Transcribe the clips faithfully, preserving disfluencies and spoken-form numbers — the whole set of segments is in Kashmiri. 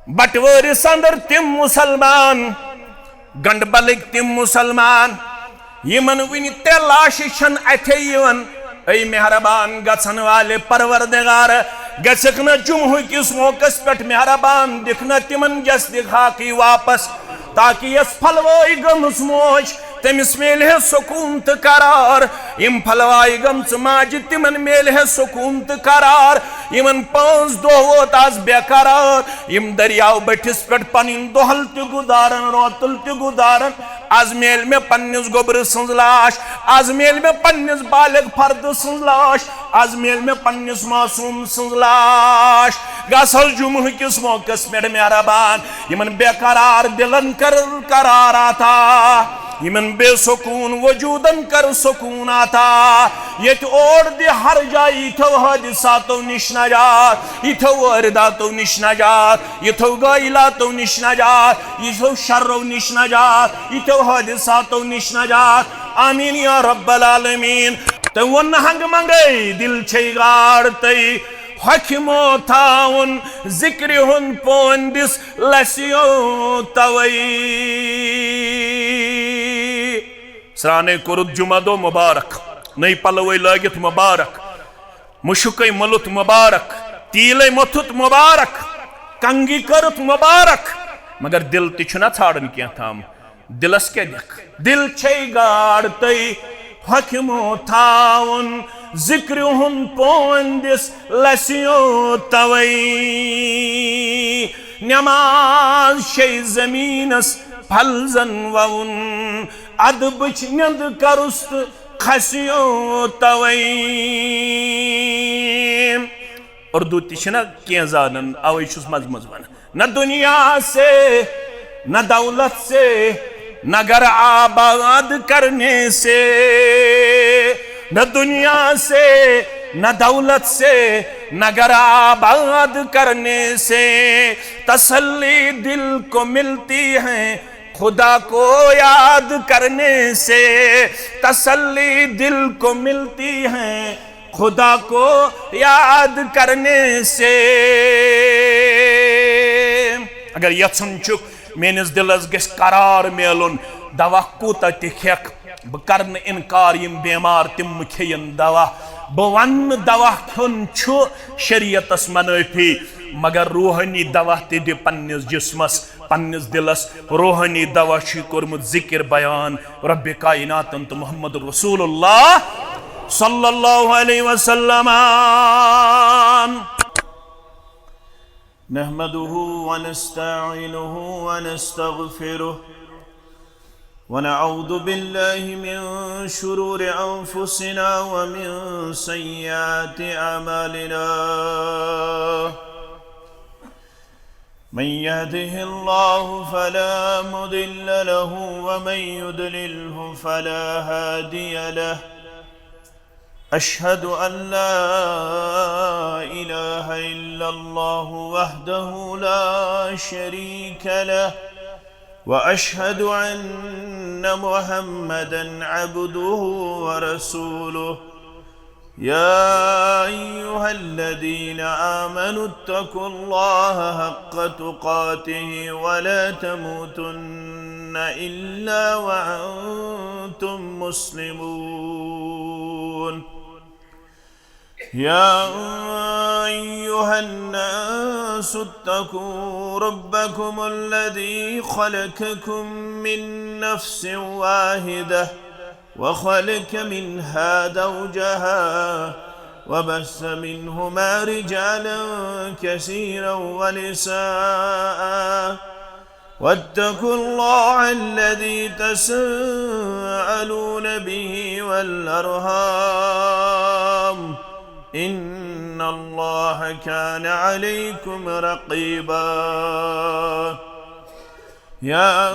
بٹوٲرِس اندر تِم مسلمان، گنڈبلٕکۍ تِم مسلمان، یِمن وُنہِ ترٛےٚ لاشہِ چھَنہٕ اَتھے یِوان۔ اے مہربان گژھن والہِ پروردگار، گژھکھ نہ جمعہ کِس موقعس پٮ۪ٹھ مہربان، دِکھ نہ تِمن جس دِکھ حاقی واپس، تاکہ یس پھلوٲے گٔمٕژ موج، تٔمِس میلہِ ہے سکوٗن تہٕ قرار۔ یِم پھلوایہِ گٔمژٕ ماجہِ، تِمن میلہِ ہے سکوٗن تہٕ قرار۔ یِمن پانٛژھ دۄہ ووت از بے قرار۔ یِم دٔریاو بٔٹھِس پٮ۪ٹھ پنٕنۍ دۄہل تہِ گُزارن، روتل تہِ گُزارن۔ از میلہِ مےٚ پننِس گوٚبرٕ سٕنٛز لاش، از میلہِ مےٚ پننِس بالغ فردٕ سٕنٛز لاش، از میلہِ مےٚ پننِس معصوٗم سٕنٛز لاش۔ گژھ حظ جمعہ کِس موقعس پٮ۪ٹھ مہربان، یِمن بے قرار دِلن کر قرار عطا، یِمن بے سکوٗن وجوٗدن کر سکوٗن عطا۔ ییٚتہِ اور دِ ہر جایہِ یِتھو حٲدثاتو نِش نجات، یِتھو وٲرِداتو نِش نجات، یِتھو غٲیلاتو نِش نجات، یِتھو شرو نِش نجات، یِتھو حٲدثاتو نِش نجات۔ آمیٖن یا رب العالمیٖن۔ تٔمۍ ووٚن نہٕ ہنٛگہٕ منٛگَے، دِل چھے گاڑ تہٕ ہۄکھِ مو تھاوُن، ذِکرِ ہُنٛد پون دِس لَسیو تَوَے۔ سرٛانَے کوٚرُتھ جمعہ دۄہ مُبارک، نٔے پَلوَے لٲگِتھ مُبارک، مُشُکَے مُلُتھ مُبارک، تیٖلَے موٚتھُتھ مُبارک، کنگی کٔرٕتھ مُبارک، مگر دِل تہِ چھُنہ ژھانڈان کینٛہہ تام۔ دِلس کیٛاہ دِکھ؟ دِل چھے گاڑ تہٕ ہۄکھِ مو تھاوُن، ذِکرِ ہُنٛد پون دِس لَسیو تَوَے۔ نٮ۪ماز چھے زٔمیٖنس پھل زن وَوُن، ادبٕچ نٮ۪نٛد کرُس تہٕ کھسیو تَوَے۔ اردو تہِ چھِنہ کینٛہہ زانان، اوے چھُس منٛزٕ منٛزٕ ونان۔ نہ دنیا سے، نہ دولت سے، نہ گھر آباد کرنے سے، نہ دنیا سے، نہ دولت سے، نہ گھر آباد کرنے سے تسلی دل کو ملتی ہے خدا کو یاد کرنے سے، تسلی دل کو ملتی ہے خدا کو یاد کرنے سے۔ اگر یژھُن چھُکھ میٲنِس دِلس گژھِ قرار میلُن، دوا کوٗتاہ تہِ کھٮ۪کھ، بہٕ کرٕ نہٕ انکار، یِم بیمار تِم کھیٚیِن دوا۔ بہٕ ونہٕ نہٕ دوا کھیوٚن چھُ شریعتس منٲفی، مگر روحٲنی دوا تہِ دِ پننِس جسمس، پننِس دِلس۔ روحٲنی دوا چھُے کوٚرمُت ذِکِر بیان رب کائناتن تہٕ محمد رسول اللہ صلی اللہ علیہ وسلم۔ نحمده ونستعينه ونستغفره، ونعوذ بالله من شرور أنفسنا ومن سيئات أعمالنا. من يهده الله فلا مضل له، ومن يضلله فلا هادي له. أشهد أن لا إله إلا الله وحده لا شريك له، وأشهد أن محمدا عبده ورسوله. يا أيها الذين آمنوا اتقوا الله حق تقاته ولا تموتن إلا وأنتم مسلمون. يا أيها الناس اتقوا ربكم الذي خلقكم من نفس واحدة وخلق منها زوجها وبث منهما رجالا كثيرا ونساء، واتقوا الله الذي تساءلون به والأرحام، إن الله كان عليكم رقيبا. يا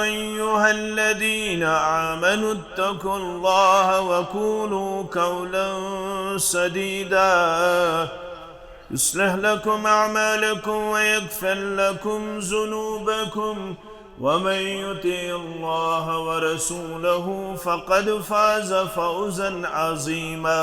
أيها الذين آمنوا اتقوا الله وقولوا قولا سديدا، يصلح لكم أعمالكم ويغفر لكم ذنوبكم، ومن يطع الله ورسوله فقد فاز فوزا عظيما.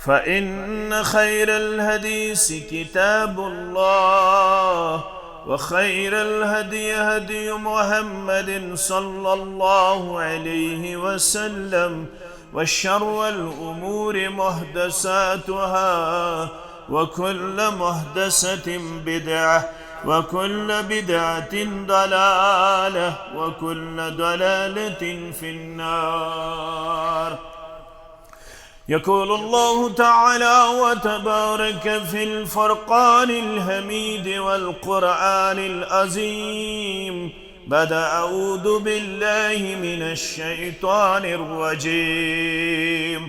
فإن خير الحديث كتاب الله، وخير الهدي هدي محمد صلى الله عليه وسلم، وشر الأمور محدثاتها، وكل محدثة بدعة، وكل بدعة ضلالة، وكل ضلالة في النار. يقول الله تعالى وتبارك في الفرقان الحميد والقرآن العظيم بعد أعوذ بالله من الشيطان الرجيم.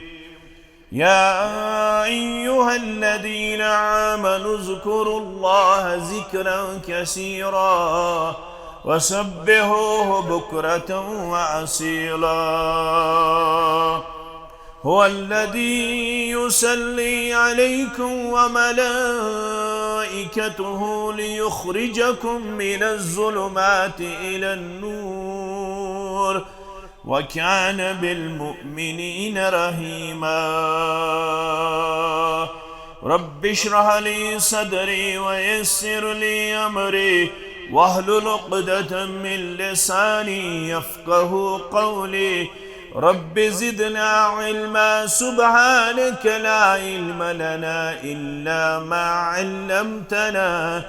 يا أيها الذين آمنوا اذكروا الله ذكرا كثيرا وسبحوه بكرة وأصيلا. هو الذي يصلي عليكم وملائكته ليخرجكم من الظلمات إلى النور، وكان بالمؤمنين رحيما. رب اشرح لي صدري ويسر لي أمري واحلل عقدة من لساني يفقه قولي. رب زدنا علما، سبحانك لا علم لنا إلا ما علمتنا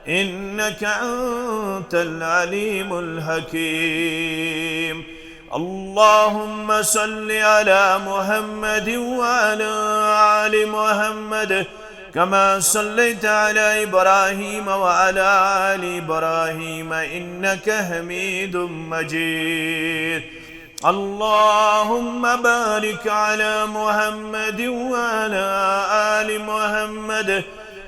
إنك أنت العليم الحكيم. اللهم صل على محمد وعلى آل محمد كما صليت على إبراهيم وعلى آل إبراهيم إنك حميد مجيد. اللهم بارك على محمد وعلى آل محمد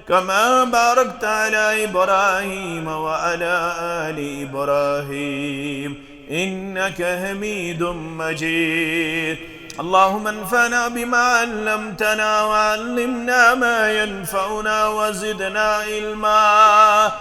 كما باركت على إبراهيم وعلى آل إبراهيم إنك حميد مجيد. اللهم انفعنا بما علمتنا وعلمنا ما ينفعنا وزدنا علما.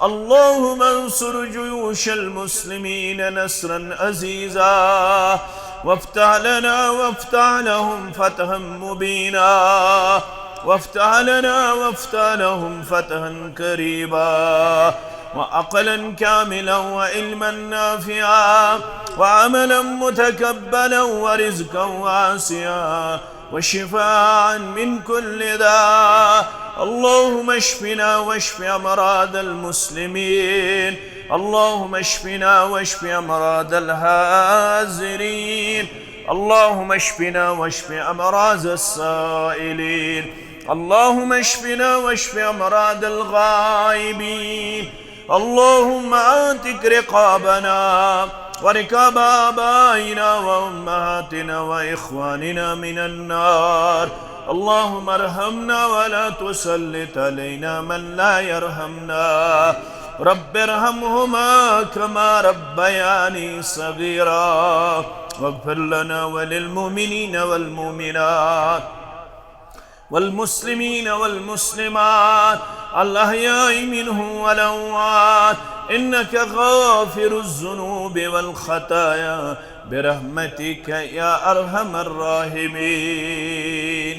اللهم انصر جيوش المسلمين نصرا عزيزا، وافتح لنا وافتح لهم فتحا مبينا، وافتح لنا وافتح لهم فتحا قريبا، وعقلا كاملا وعلما نافعا وعملا متقبلا ورزقا واسعا وشفاء من كل داء. اللهم اشفنا واشف أمراض المسلمين. اللهم اشفنا واشف أمراض الحاضرين. اللهم اشفنا واشف أمراض السائلين. اللهم اشفنا واشف أمراض الغائبين. اللهم اعتق رقابنا ورقاب آبائنا وأمهاتنا وإخواننا من النار. اللهم ارحمنا ولا تسلط علينا من لا يرحمنا. رب ارحمهما كما ربياني صغيرا. واغفر لنا وللمؤمنين والمؤمنات والمسلمين والمسلمات الأحياء منهم والأموات إنك غافر الذنوب والخطايا برحمتك يا أرحم الراحمين.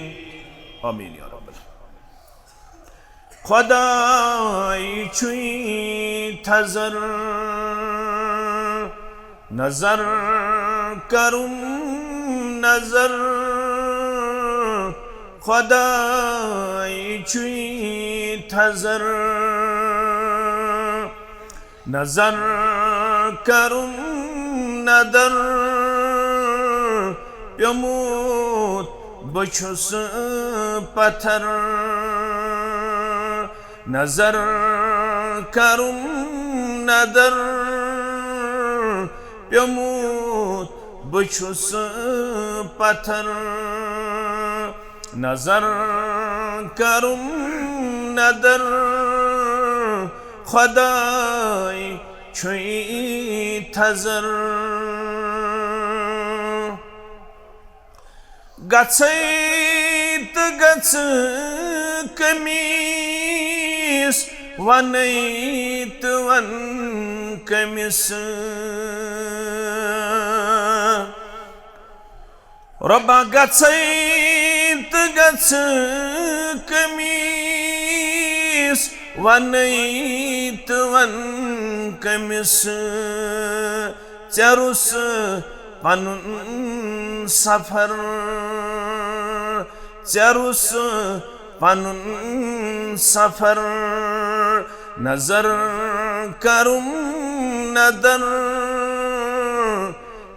آمين يا رب العالمين. خدای چھُے تھزر نظر کرُن نظر، خدای چھُے تھزر نظر کرُن ندر، پیوٚمُت بہٕ چھُس پتھر نظر کرُن ندر، پیوٚمُت بہٕ چھُس پتھر نظر کرُن ندر، خدای چھُے تھزر۔ گژھے تہٕ گژھٕ کٔمِس، وَنے تہٕ وَن کٔمِس۔ رۄبا گژھے تہٕ گژھِ قمیٖص وَنَے تہٕ وَن کٔمِس، ژےٚ روٚس پَنُن سفر، ژےٚ روٚس پَنُن سفر۔ نظر کَرُم نظر،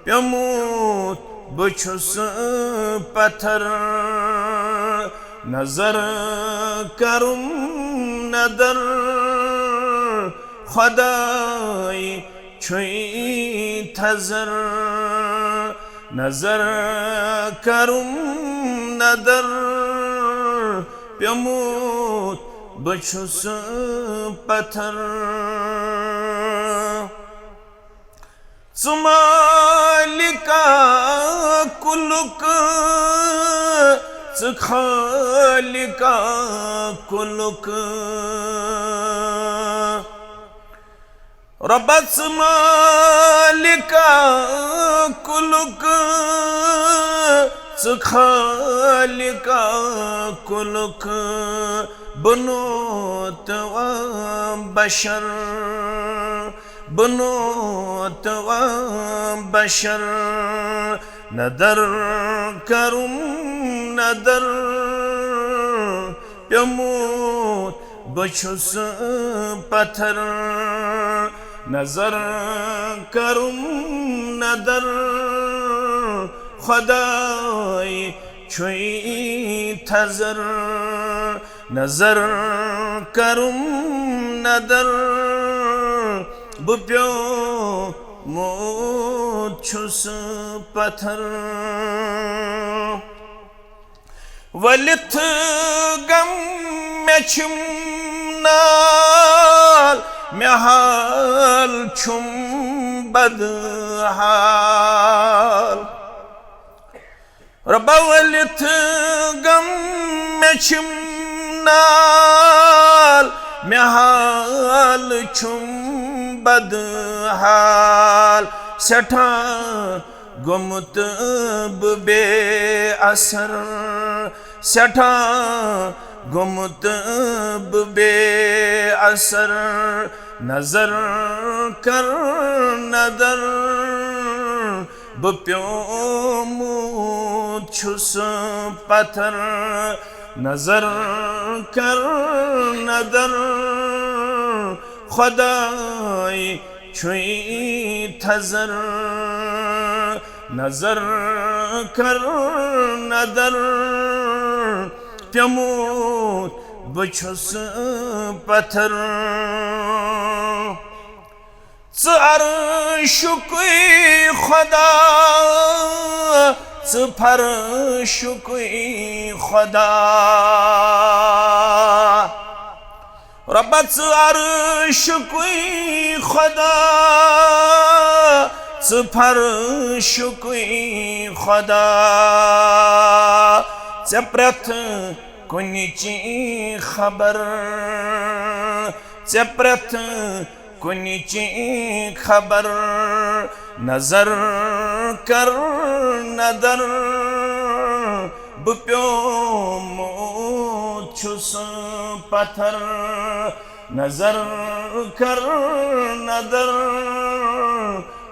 پیوٚمُت بہٕ چھُس پتھر۔ نظر کَرُم نظر، خداے چھُے تھزر۔ نظر کَرُم نظر، پیوٚمُت بہٕ چھُس پتھر۔ ژٕ مالِکا کُلُک، ژٕ خالِقا کُلُک۔ رۄبا ژٕ مالِکا کُلُک، ژٕ خالِقا کُلُک، بنوتوا بشر، بنوتوا بشر۔ نظر کَرُم نظر، پیوٚمُت بہٕ چھُس پتھر۔ نظر کَرُم نظر، خداے چھُے تھزر۔ نظر کَرُم نظر، بہٕ پیوٚمُت چھُس پتھر۔ ؤلِتھ غم مےٚ چھِم نال، مےٚ حال چھُم بدحال۔ رۄبا ؤلِتھ غم مےٚ چھِم نال، مےٚ حال چھُم بدحال۔ سٮ۪ٹھاہ گوٚمُت بہٕ بے اثر، سٮ۪ٹھاہ گوٚمُت بہٕ بے اثر۔ نظر کَر نظر، بہٕ پیوٚمُت چھُس پتھر۔ نظر کَر نظر، خداے چھُے تھزر۔ نظر کَر نظر، پیوٚمُت بہٕ چھُس پتھر۔ ژٕ عرشُکُے خدا، ژٕ فرشُکُے خدا۔ رۄبا ژٕ عرشُکُے خدا، ژٕ فرشُکُے خدا۔ ژےٚ پرٛٮ۪تھ کُنِچ خبر، ژےٚ پرٛٮ۪تھ کُنِچ خبر۔ نظر کَر نظر، بہٕ پیوٚمُت چھُس پتھر۔ نظر کَر نظر،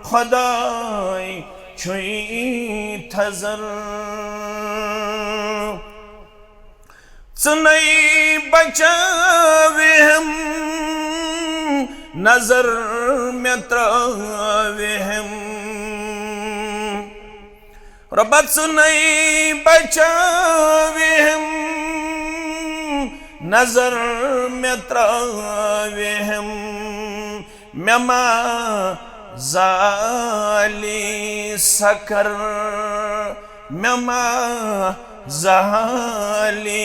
خداے چھُے تھزر۔ ژٕنے بچاوِہم، نظر مےٚ ترٛاوِہم۔ رۄبا ژٕنے بچاوِہم، نظر مےٚ ترٛاوِہم۔ مےٚ ما زالی سکر، مےٚ ما زالی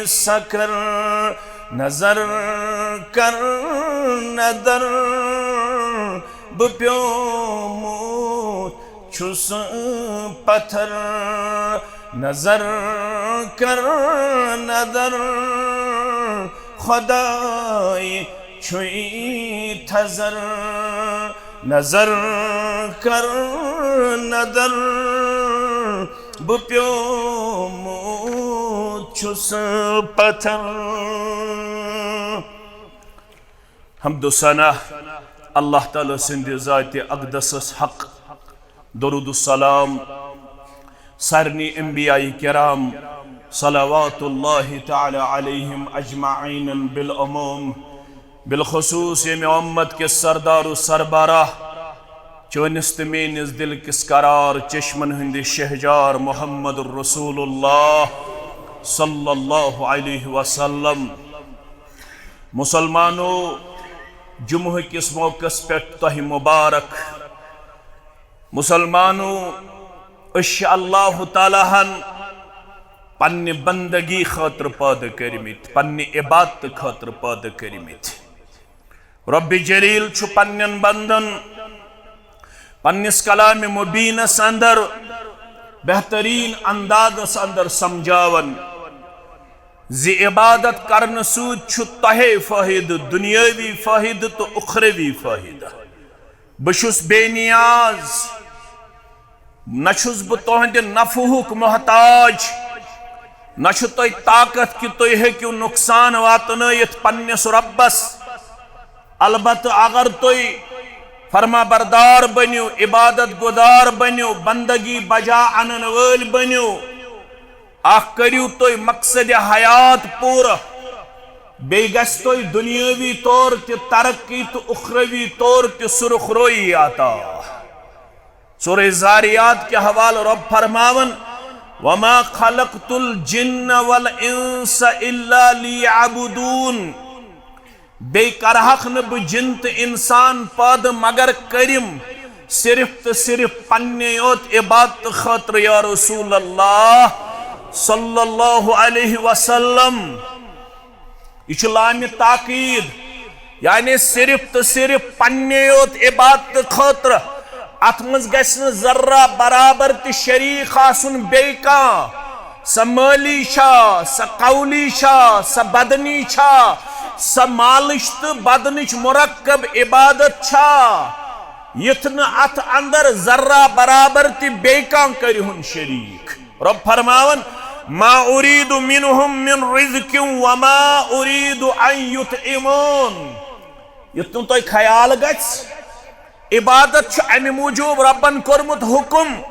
سکر۔ نظر کَر نظر، بہٕ پیوٚمُت چھُس پتھر۔ نظر کَر نظر، خداے چھُے تھزر۔ نظر کَر نظر، بہٕ پیوٚمُت چھُس پتھر۔ حمد و ثنا اللہ تعالیٰ سٕنٛدِ ذاتِ اقدسس حق، درود و سلام سارنٕے انبیاء کرام صلوات اللہ تعالیٰ علیہم اجمعین بالعموم، بالخصوص ییٚمہِ امت کِس سردار و سربراہ، چٲنِس تہٕ میٲنِس دِل کِس قرار چشمن ہٕنٛدِ شہجار محمد رسول اللہ صلی اللہ علیہ وسلم۔ مسلمانو، جمعہ کِس موقعس پٮ۪ٹھ تۄہہِ مبارک۔ مسلمانو، أسۍ چھِ اللہ تعالیٰ ہن پننہِ بندگی خٲطرٕ پٲدٕ کٔرمٕتۍ، پننہِ عبادتہٕ خٲطرٕ پٲدٕ کٔرمٕتۍ۔ رب جلیل چھُ پننٮ۪ن بندن پننِس کلام مبینس اندر بہترین اندازس اندر سمجھاوان زِ عبادت کرنہٕ سۭتۍ چھُ تۄہے فٲیدٕ، دنیاوی فٲیدٕ تہٕ اُخروی فٲیدٕ۔ بہٕ چھُس بے نیاز، نہ چھُس بہٕ تُہنٛدِ نفعُک محتاج، نہ چھُ تۄہہِ طاقت کہِ تُہۍ ہیٚکِو نقصان واتنٲیِتھ پننِس رۄبس۔ البتہٕ اگر تُہۍ فرما بردار بٔنِو، عبادت گزار بٔنِو، بندگی بجا انن وٲلۍ بٔنِو، اکھ کٔرِو تُہۍ مقصد حیات پوٗرٕ، بیٚیہِ گژھِ تۄہہِ دُنیٲوی طور تہِ ترقی تہٕ اُخروی طور تہِ سُرخ رویی عطا۔ سورہ زاریات کہِ حوالہٕ رب فرماوان، "وما خلقت الجن والانس الا لیعبدون"، بیٚیہِ کرہکھ نہٕ بہٕ جِن تہٕ اِنسان پٲدٕ مگر کٔرِم صرف تہٕ صرف پننے یوت عبادتہٕ خٲطرٕ یا رسول اللہ صلی اللہ علیہ وسلم۔ یہِ چھُ لامِ تاکید، یعنی صرف تہٕ صرف پننے یوت عبادتہٕ خٲطرٕ۔ اتھ منٛز گژھِ نہٕ ذرہ برابر تہِ شریک آسُن بیٚیہِ کانٛہہ۔ سۄ مٲلی چھا، سۄ قولی چھا، سۄ بدنی چھا، سۄ مالٕچ تہٕ بدنٕچ مرکب عبادت چھا، یُتھ نہٕ اتھ اندر ذرہ برابر تہِ بیٚیہِ کانٛہہ کرِہُن شریک۔ رب فرماوان، "ما اريد منهم من رزق وما اريد ان يطعمون"۔ یُتھ نہٕ تۄہہِ خیال گژھِ، عبادت چھُ امہِ موٗجوٗب ربن کوٚرمُت حُکم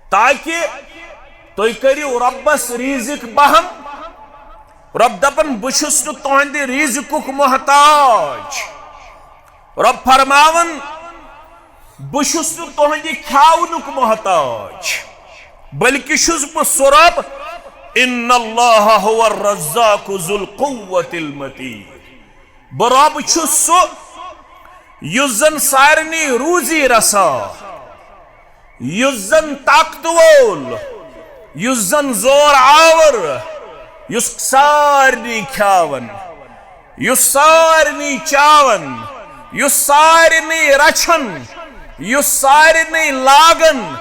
تاکہِ تُہۍ کٔرِو رۄبس ریزق بہم۔ رۄب دپان، "بہٕ چھُس نہٕ تُہنٛدِ ریزقُک محتاج۔" رۄب فرماوان، "بہٕ چھُس نہٕ تُہنٛدِ کھیاونُک محتاج، بلکہِ چھُس بہٕ سُہ رۄب، ان اللہ هو الرزاق ذو القوة المتین۔" بہٕ رۄب چھُس سُہ یُس زن سارنٕے روزی رسا، یُس زن طاقت وول، یُس زن زور آور، یُس سارنٕے کھیاون، یُس سارنٕے چاون، یُس سارنٕے رچھن، یُس سارنٕے لاگن،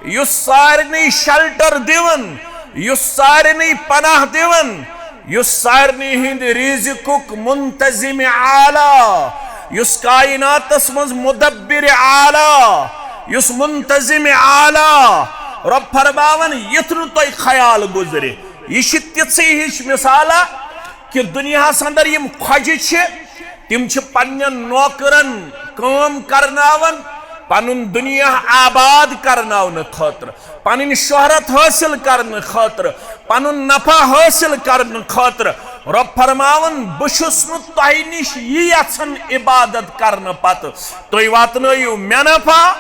یُس سارنٕے شلٹر دِون، یُس سارنٕے پناہ دِون، یُس سارنٕے ہٕنٛدِ رزقُک منتظم اعلیٰ، یُس کائناتس منٛز مدبر اعلیٰ، یُس منتظم اعلیٰ۔ رب فرماوان، یُتھ نہٕ تۄہہِ خیال گُزرِ۔ یہِ چھِ تِژھٕے ہِش مثالہ کہِ دُنیاہس اندر یِم خۄجہِ چھِ، تِم چھِ پننٮ۪ن نوکرن کٲم کرناوان، پنُن دُنیا آباد کرناونہٕ خٲطرٕ، پنٕنۍ شہرت حٲصِل کرنہٕ خٲطرٕ، پنُن نفع حٲصِل کرنہٕ خٲطرٕ۔ رۄب فرماوان، بہٕ چھُس نہٕ تۄہہِ نِش یہِ یژھان عبادت کرنہٕ پتہٕ تُہۍ واتنٲیِو مےٚ نفع،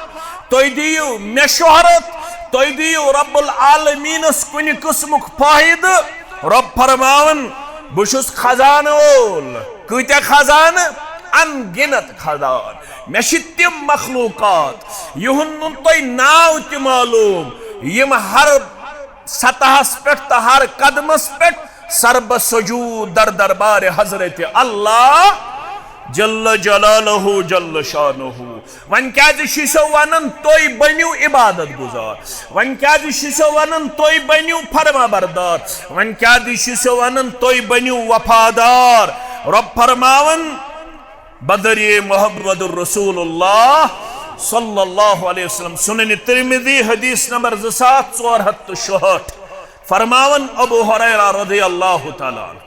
تُہۍ دِیِو مےٚ شہرت، تُہۍ دِیِو رب العالمینس کُنہِ قٕسمُک فٲیدٕ۔ رۄب فرماوان، بہٕ چھُس خزانہٕ وول۔ کۭتیاہ خزانہٕ؟ ان گنت خزانہٕ۔ مےٚ چھِ تِم مخلوقات، یِہُنٛد نہٕ تۄہہِ ناو تہِ معلوم، یِم ہر سطحس پٮ۪ٹھ تہٕ ہر قدمس پٮ۪ٹھ سربہ سجود در دربار حضرت اللہ جل جلالہ جل شانہ۔ وۄنۍ کیازِ چھِ سو ونان تُہۍ بٔنِو عبادت گزار؟ وۄنۍ کیازِ چھِ سو ونان تُہۍ بٔنِو فرما بردار؟ وۄنۍ کیازِ چھِ سو ونان تُہۍ بٔنِو وفادار؟ رۄب فرماوان، بدر محمد رسول اللہ صلی اللہ علیہ وسلم، سنن ترمذی، حدیث نمبر زٕ ساس ژور ہتھ تہٕ شُہٲٹھ۔ فرماون ابو ہریرہ رضی اللہ تعالیٰ عنہ،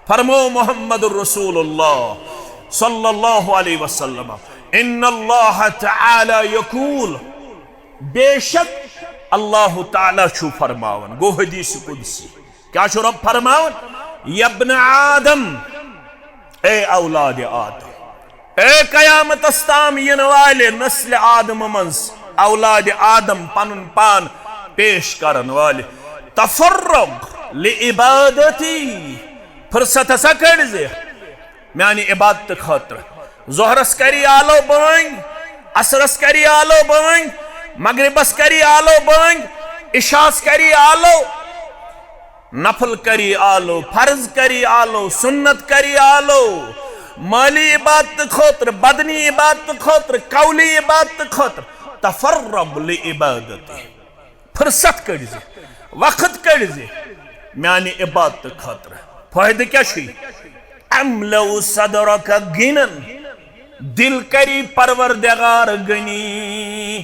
فرمو محمد رسول اللہ صلی اللہ علیہ وسلم، ان اللہ تعالیٰ یقول، بے شک اللہ تعالیٰ چھُ فرماون، گوٚو حدیث قدسی۔ کیا چھُ رب فرماون؟ یابن آدم، اے اولاد آدم، اے قیامتس تام ینہٕ والہِ نسل آدم منٛز اولاد آدم پنُن پان پیش کرن والہِ، تفرغ لعبادتی، فرصت ہسا کٔڑۍ زِ میانہِ عبادتہٕ خٲطرٕ۔ ظہرس کری آلو بٲنگ، عصرس کری آلو بٲنگ، مغربس کری آلو بٲنگ، عشاس کری آلو، نفل کری آلو، فرض کری آلو، سنت کری آلو، مالی عبادت خٲطرٕ، بدنی عبادت خٲطرٕ، قولی عبادت خٲطرٕ، تفرغ لعبادتی۔ فرصت کٔڑۍ زِ، وقت کٔڑۍ زِ میانہِ عبادت خٲطرٕ۔ فٲیدٕ کیٛاہ چھُے؟ املأ صدرک غنی، دل کری پروردگار غنی،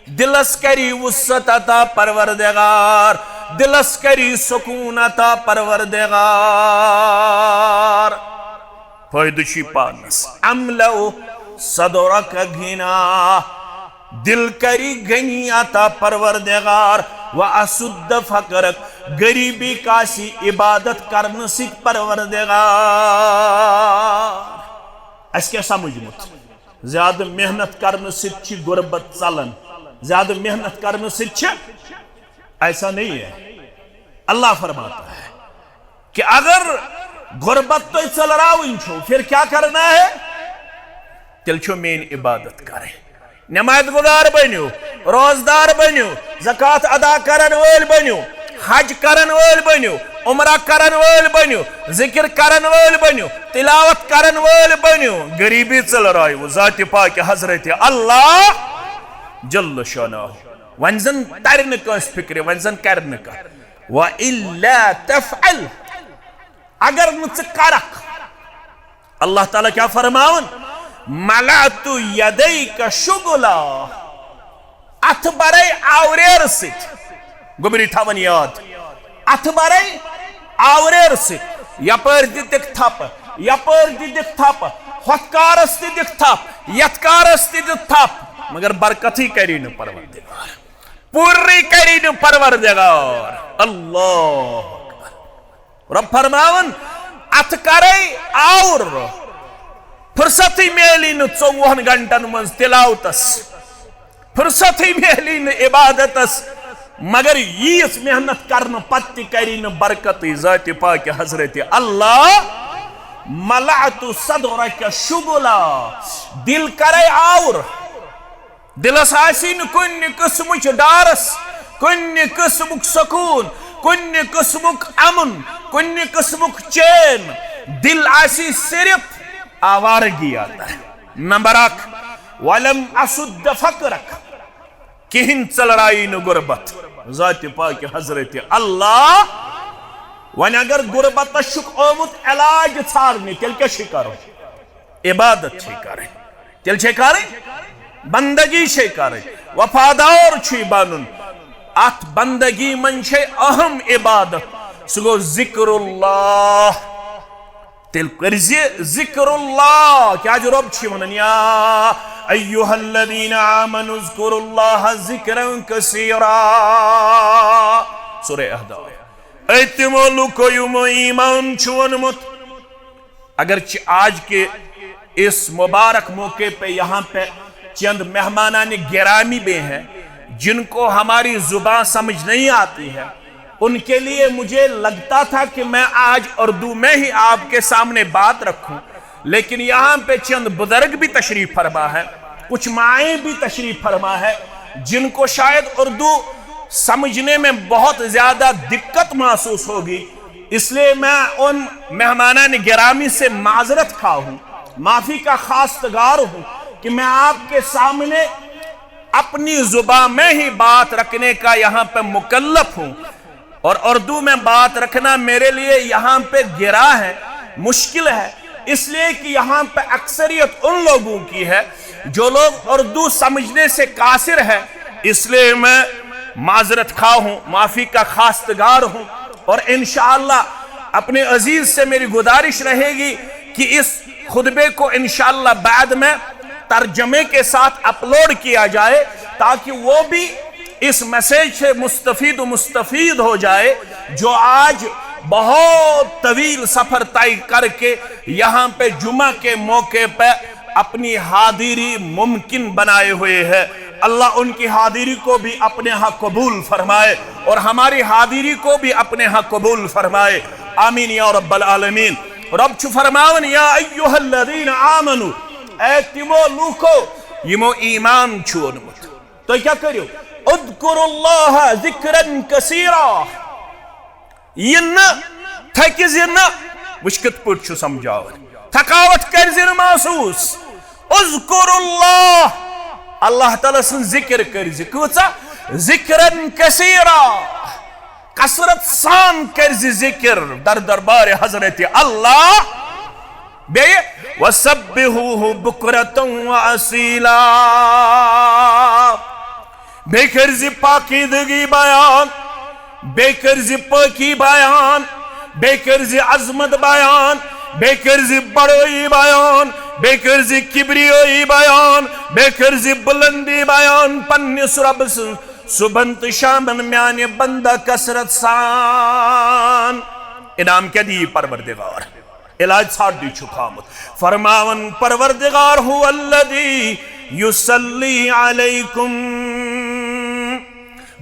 دلس کری وسعت عطا پروردگار، دلس کری سکون عطا پروردگار۔ فٲیدٕ چھُے پانس۔ املأ صدرک غنی، دل کری غنی عطا پروردگار، و اسد فقرک، غریبی کاسی عبادت کرنہٕ سۭتۍ پروردگار۔ اسہِ کیٛاہ سمجھمُت؟ زیادٕ محنت کرنہٕ سۭتۍ چھِ غربت ژلان، زیادٕ محنت کرنہٕ سۭتۍ چھِ، ایسا نہیں ہے۔ اللہ فرماتا ہے کہ اگر غربت تۄہہِ ژٔلراوٕنۍ چھو، پھر کیا کرنا ہے؟ تیٚلہِ چھو میٲنۍ عبادت کرٕنۍ۔ نماز گزار بٔنِو، روزدار بٔنِو، زکوٰۃ ادا کرن وٲلۍ بٔنِو، حج کرن وٲلۍ بٔنِو، عمرہ کرن وٲلۍ بٔنِو، ذکر کرن وٲلۍ بٔنِو، تلاوت کرن وٲلۍ بٔنِو۔ غریبی ژٔلرٲیِو ذاتِ پاک حضرت اللہ جل شانہ۔ وۄنۍ زن ترِ نہٕ کٲنٛسہِ فکرِ، وۄنۍ زن کرِ نہٕ کانٛہہ۔ وَإِلَّا تَفْعَلْ، اگر نہٕ ژٕ کرکھ، اللہ تعالیٰ کیٛاہ فرماوان؟ مَلَأْتُ يَدَيْكَ شُغْلًا، اتھٕ برے آوریر سۭتۍ۔ گوٚبری تھاوان یاد، اتھٕ برے آوریر سۭتۍ۔ یپٲرۍ تہِ دِکھ تھپہٕ، یپٲرۍ تہِ دِکھ تھپہٕ، ہۄتھ کارس تہِ دِکھ تھپھ، یتھ کارس تہِ دِکھ تھپھ، مگر برکتٕے کری نہٕ پروردگار، پوٗرٕے کری نہٕ پروردگار۔ اللہ اکبر۔ رب فرماوان، اتھ کرے آور، فرصتٕے میلی نہٕ ژوٚوُہن گھنٹن منٛز تلاوتس، فرصتٕے میلی نہٕ عبادتس، مگر ییٖژ محنت کرنہٕ پتہٕ تہِ کری نہٕ برکتٕے ذاتِ پاک حضرت اللہ۔ مَلَأْتُ صَدْرَكَ شُغْلًا، دل کرے آور۔ دلس آسی نہٕ کُنہِ قٕسمٕچ ڈارس، کُنہِ قٕسمُک سکوٗن، کُنہِ قٕسمُک امُن، کُنہِ قٕسمُک چین۔ دل آسی صرف آوارگی اندر۔ نمبر اکھ، وَلَمْ أَسُدَّ فَقْرَكَ، کِہیٖنۍ ژٔلرایی نہٕ غربت۔ ذاتِ پاک حضرت اللہ۔ وۄنۍ اگر غربتس چھُکھ آمُت علاج ژھارنہِ، تیٚلہِ کیٛاہ چھُے کرُن؟ عبادت چھے کرٕنۍ۔ تیٚلہِ چھے کرٕنۍ، بندگی چھے کرٕنۍ، وفادار چھُے بنُن۔ اتھ بندگی منٛز چھے اہم عبادت، سُہ گوٚو ذکر اللہ۔ تیٚلہِ کٔرزِ ذکر اللہ۔ کیٛازِ رب چھُ ونان، یا ایھا الذین آمنوا اذکروا اللہ ذکرا کثیرا۔ سورہ احزاب۔ اے تِمو لوٗکو یِمو ایمان چھُ اوٚنمُت، اگرچہ آج کے اس مبارک موقع پہ یہاں پہ چند مہمانان گرامی بھی ہیں، جن کو ہماری زبان سمجھ نہیں آتی ہے، ان کے لیے مجھے لگتا تھا کہ میں آج اردو میں ہی آپ کے سامنے بات رکھوں، لیکن یہاں پہ چند بزرگ بھی تشریف فرما ہے، کچھ مائیں بھی تشریف فرما ہے، جن کو شاید اردو سمجھنے میں بہت زیادہ دقت محسوس ہوگی، اس لیے میں ان مہمانان گرامی سے معذرت خواہ ہوں، معافی کا خواستگار ہوں کہ میں آپ کے سامنے اپنی زبان میں ہی بات رکھنے کا یہاں پہ مکلف ہوں، اور اردو میں بات رکھنا میرے لیے یہاں پہ گراں ہے، مشکل ہے، اس لیے کہ یہاں پہ اکثریت ان لوگوں کی ہے جو لوگ اردو سمجھنے سے قاصر ہے، اس لیے میں معذرت خواہ ہوں، معافی کا خواستگار ہوں، اور انشاءاللہ اپنے عزیز سے میری گزارش رہے گی کہ اس خطبے کو انشاءاللہ بعد میں ترجمے کے ساتھ اپلوڈ کیا جائے، تاکہ وہ بھی اس میسج سے مستفید و مستفید ہو جائے، جو آج بہت طویل سفر طے کر کے یہاں پہ جمعہ کے موقع پہ اپنی حاضری ممکن بنائے ہوئے ہے۔ اللہ ان کی حاضری کو بھی اپنے ہاں قبول فرمائے اور ہماری حاضری کو بھی اپنے ہاں قبول فرمائے۔ آمین یا رب العالمین۔ رب چھُ فرماوان، یا ایھا الذین آمنو، اے تِمو لوٗکو یِمو ایمان چھُ اوٚنمُت، تُہۍ کیٛاہ کٔرِو؟ اذکروا اللہ ذکرا کثیرا۔ یہِ نہٕ تھکہِ زِ نہٕ، وٕچھ کِتھ پٲٹھۍ چھُ سمجھاوان، تھکاوٹ کٔرۍ زِ نہٕ محسوٗس۔ اذکروا اللہ، اللہ تعالیٰ سُنٛد ذکر کٔرۍ زِ، کۭژاہ؟ ذکرا کثیرا، کثرت سان کٔرۍ زِ ذکر در دربار حضرت اللہ۔ بیٚیہِ، وسبحوہ بکرة و اصیلا، بیٚیہِ کٔرۍ زِ پاکیدگی بیان، بیٚیہِ کٔرۍ زِ پٲکی بیان، بیٚیہِ کٔرۍ زِ عظمت بیان، بیٚیہِ کٔرۍ زِ بڑٲیی بیان، بیٚیہِ کٔرۍ زِ کبریٲیی بیان، بیٚیہِ کٔرۍ زِ بلندی بیان پننِس رۄبہٕ سٕنٛز۔ صبحن تہٕ شامن میانہِ بندہ کثرت سان۔ انعام کیٛاہ دِیہِ پروردگار؟ علاج ژھانٛڈنہِ چھُکھ آمُت۔ فرماوان پروردگار، هو الذی یصلی علیکم،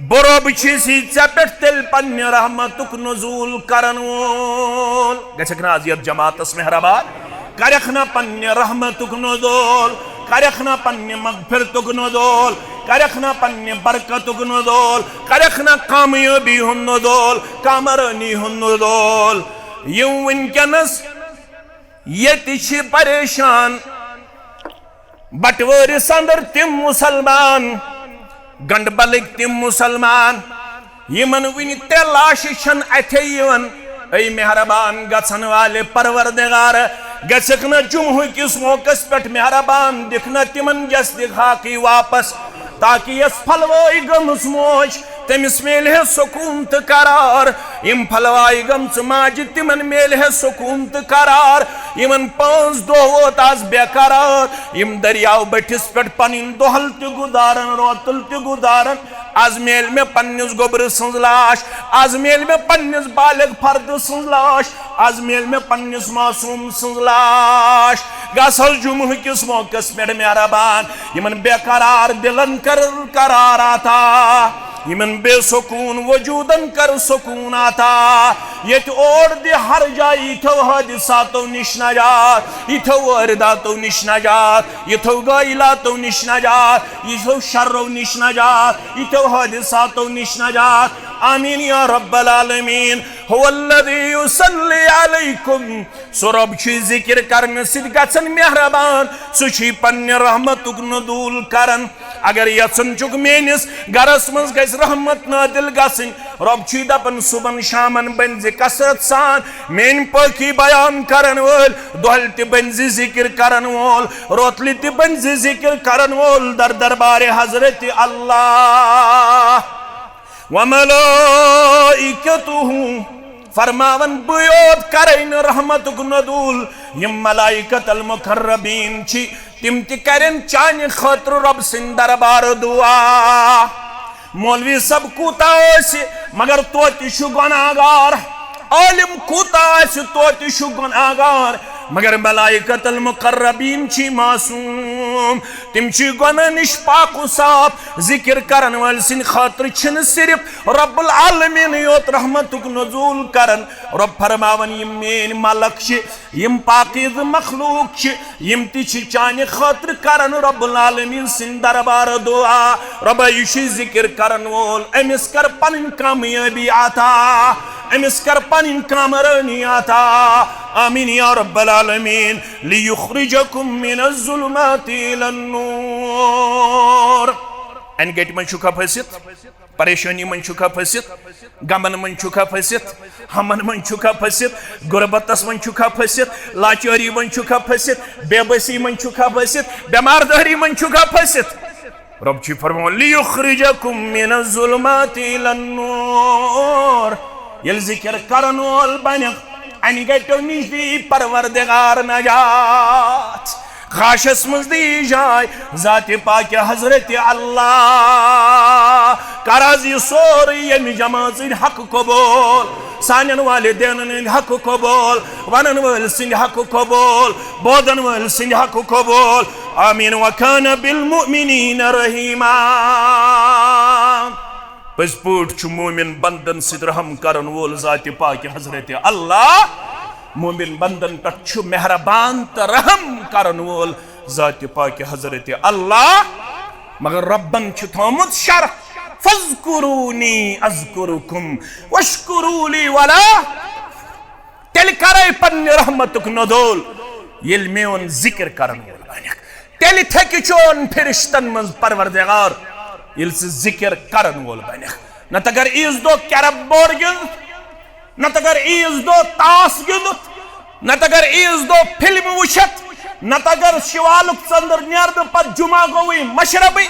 بہٕ رۄب چھُس ژےٚ پٮ۪ٹھ تیٚلہِ پننہِ رحمتُک نزول کرن وول۔ گژھکھ نہ از یتھ جماعتس مہربان؟ کرکھ نہ پننہِ رحمتُک نزول، کرکھ نہ پننہِ مغفرتُک نزول، کرکھ نہ پننہِ برکتُک نزول، کرکھ نہ کامیٲبی ہُنٛد نزول، کامرٲنی ہُنٛد نزول۔ یِم وٕنکیٚنس ییٚتہِ چھِ پریشان، بٹوٲرِس اندر تِم مسلمان، گنڈبلٕکۍ تِم مسلمان، یِمن وٕنہِ ترٛےٚ لاشہِ چھَنہٕ اَتھے یِوان۔ اے مہربان گژھن والہِ پروردگار، گژھکھ نہ جمعہ کِس موقعس پٮ۪ٹھ مہربان، دِکھ نہ تِمن جسدِ خاکی واپس، تاکہ یۄس پھلوٲے گٔمٕژ موج، تٔمِس میلہِ ہے سکوٗن تہٕ قرار۔ یِم پھلوایہِ گٔمژٕ ماجہِ، تِمن میلہِ ہے سکوٗن تہٕ قرار۔ یِمن پانٛژھ دۄہ ووت از بے قرار۔ یِم دٔریاو بٔٹھِس پٮ۪ٹھ پنٕنۍ دۄہل تہِ گُزارن، روتل تہِ گُزارن۔ از میلہِ مےٚ پننِس گوٚبرٕ سٕنٛز لاش، از میلہِ مےٚ پننِس بالغ فردٕ سٕنٛز لاش، از میلہِ مےٚ پننِس معصوٗم سٕنٛز لاش۔ گژھ حظ جمعہ کِس موقعس پٮ۪ٹھ مہربان، یِمن بے قرار دِلن کر قرار عطا، یِمن بے سکوٗن وجوٗدن کر سکوٗن عطا۔ ییٚتہِ اور دِ ہر جایہِ یِتھو حٲدثاتو نِش نجات، یِتھو وٲرِداتو نِش نجات، یِتھو غٲیلاتو نِش نجات، یِتھو شرو نِش نجات، یِتھو حٲدثاتو نِش نجات۔ آمین یا رب العالمین۔ هو الذی یصلی علیکم۔ سُہ رۄب چھُے ذِکِر کرنہٕ سۭتۍ گژھان مہربان، سُہ چھُے پننہِ رحمتُک نزول کران۔ اگر یژھان چھُکھ میٲنِس گرس منٛز گژھِ رحمت نازل گژھٕنۍ، رۄب چھُے دپان صبحن شامن بٔنۍ زِ کثرت سان میٲنۍ پٲکی بیان کرن وٲلۍ، دۄہلہِ تہِ بٔنۍ زِ ذِکِر کرن وول، روتلہِ تہِ بٔنۍ زِ ذِکِر کرن وول در دربارِ حضرت اللہ۔ وملائکتہ، فرماوان بٕے یوت کرے نہٕ رحمتُک نزول، یِم ملائکۃ المقربین چھِ، تِم تہِ کرن چانہِ خٲطرٕ رۄب سٕنٛدِ دربارٕ دعا۔ مولوی صٲب کوٗتاہ ٲسہِ، مگر توتہِ چھُ گۄناہگار۔ عالم کوٗتاہ آسہِ، توتہِ چھُ گۄناہگار۔ مگر ملائکۃ المقربین چھِ معصوم، تِم چھِ گۄناہ نِش پاک و صاف۔ ذِکِر کرن وٲلۍ سٕنٛدِ خٲطرٕ چھِنہٕ صرف رب العالمین یوت رحمتُک نزول کران۔ رب فرماوان، یِم میٲنۍ ملک چھِ، یِم پاکیزٕ مخلوق چھِ، یِم تہِ چھِ چانہِ خٲطرٕ کران رب العالمین سٕنٛدِ دربارٕ دعا۔ رۄبا، یہِ چھُ ذِکِر کرن وول، أمِس کر پنٕنۍ کامیٲبی عطا، أمِس کر پنٕنۍ کامرٲنی عطا۔ آمین یا رب العالمین۔ لیخرجکم من الظلمات الی النور۔ انگیٹی منٛز چھُکھا پھٔسِتھ؟ پریشٲنی منٛز چھُکھا پھٔسِتھ؟ غمن منٛز چھُکھا پھٔسِتھ؟ ہمن منٛز چھُکھا پھٔسِتھ؟ غربتس منٛز چھُکھا پھٔسِتھ؟ لاچٲری منٛز چھُکھا پھٔسِتھ؟ بے بسی منٛز چھُکھا پھٔسِتھ؟ بٮ۪مار دٲری منٛز چھُکھا پھٔسِتھ؟ رب چھُ فرماوان، "لیخرجکم من الظلمات الی النور۔" ییٚلہِ ذکر کرن وول بنہِ، انہِ گٹیو نِش دی پروردگار نجات۔ غاشس منٛز دی جاے ذات پاک حضرت اللہ۔ کر از یہِ سورُے ییٚمہِ جمٲژ سٕنٛدۍ حق قبول، سانٮ۪ن والدینن ہٕنٛدۍ حق قبول، ونن وٲلۍ سٕنٛدۍ حق قبول، بوزن وٲلۍ سٕنٛدۍ حق قبول۔ آمین۔ وکان بالمؤمنین رحیما۔ پٔزۍ پٲٹھۍ چھُ مومن بندن سۭتۍ رحم کرن وول ذات پاک حضرت اللہ۔ مومن بندن پٮ۪ٹھ چھُ مہربان تہٕ رحم کرن وول ذات پاک حضرت اللہ۔ مگر ربن چھُ تھومُت شرط، "فاذکرونی اذکرکم واشکروا لی ولا"۔ تیٚلہِ کرے پننہِ رحمتُک نزول، ییٚلہِ میون ذکر کرن وول بنکھ۔ تیٚلہِ تھکہِ چون فرشتن منٛز پروردگار، ییٚلہِ ژٕ ذکر کرن وول بنکھ۔ نتہٕ اگر عیٖذ دۄہ کیرم بورڈ گِنٛد، نتہٕ اگر عیٖذ دۄہ تاس گِنٛدُتھ، نتہٕ اگر عیٖذ دۄہ فلم وٕچھتھ، نتہٕ اگر شوالُک ژٔنٛدٕر نیرنہٕ پتہٕ جمعہ گوٚوٕے مشربٕے،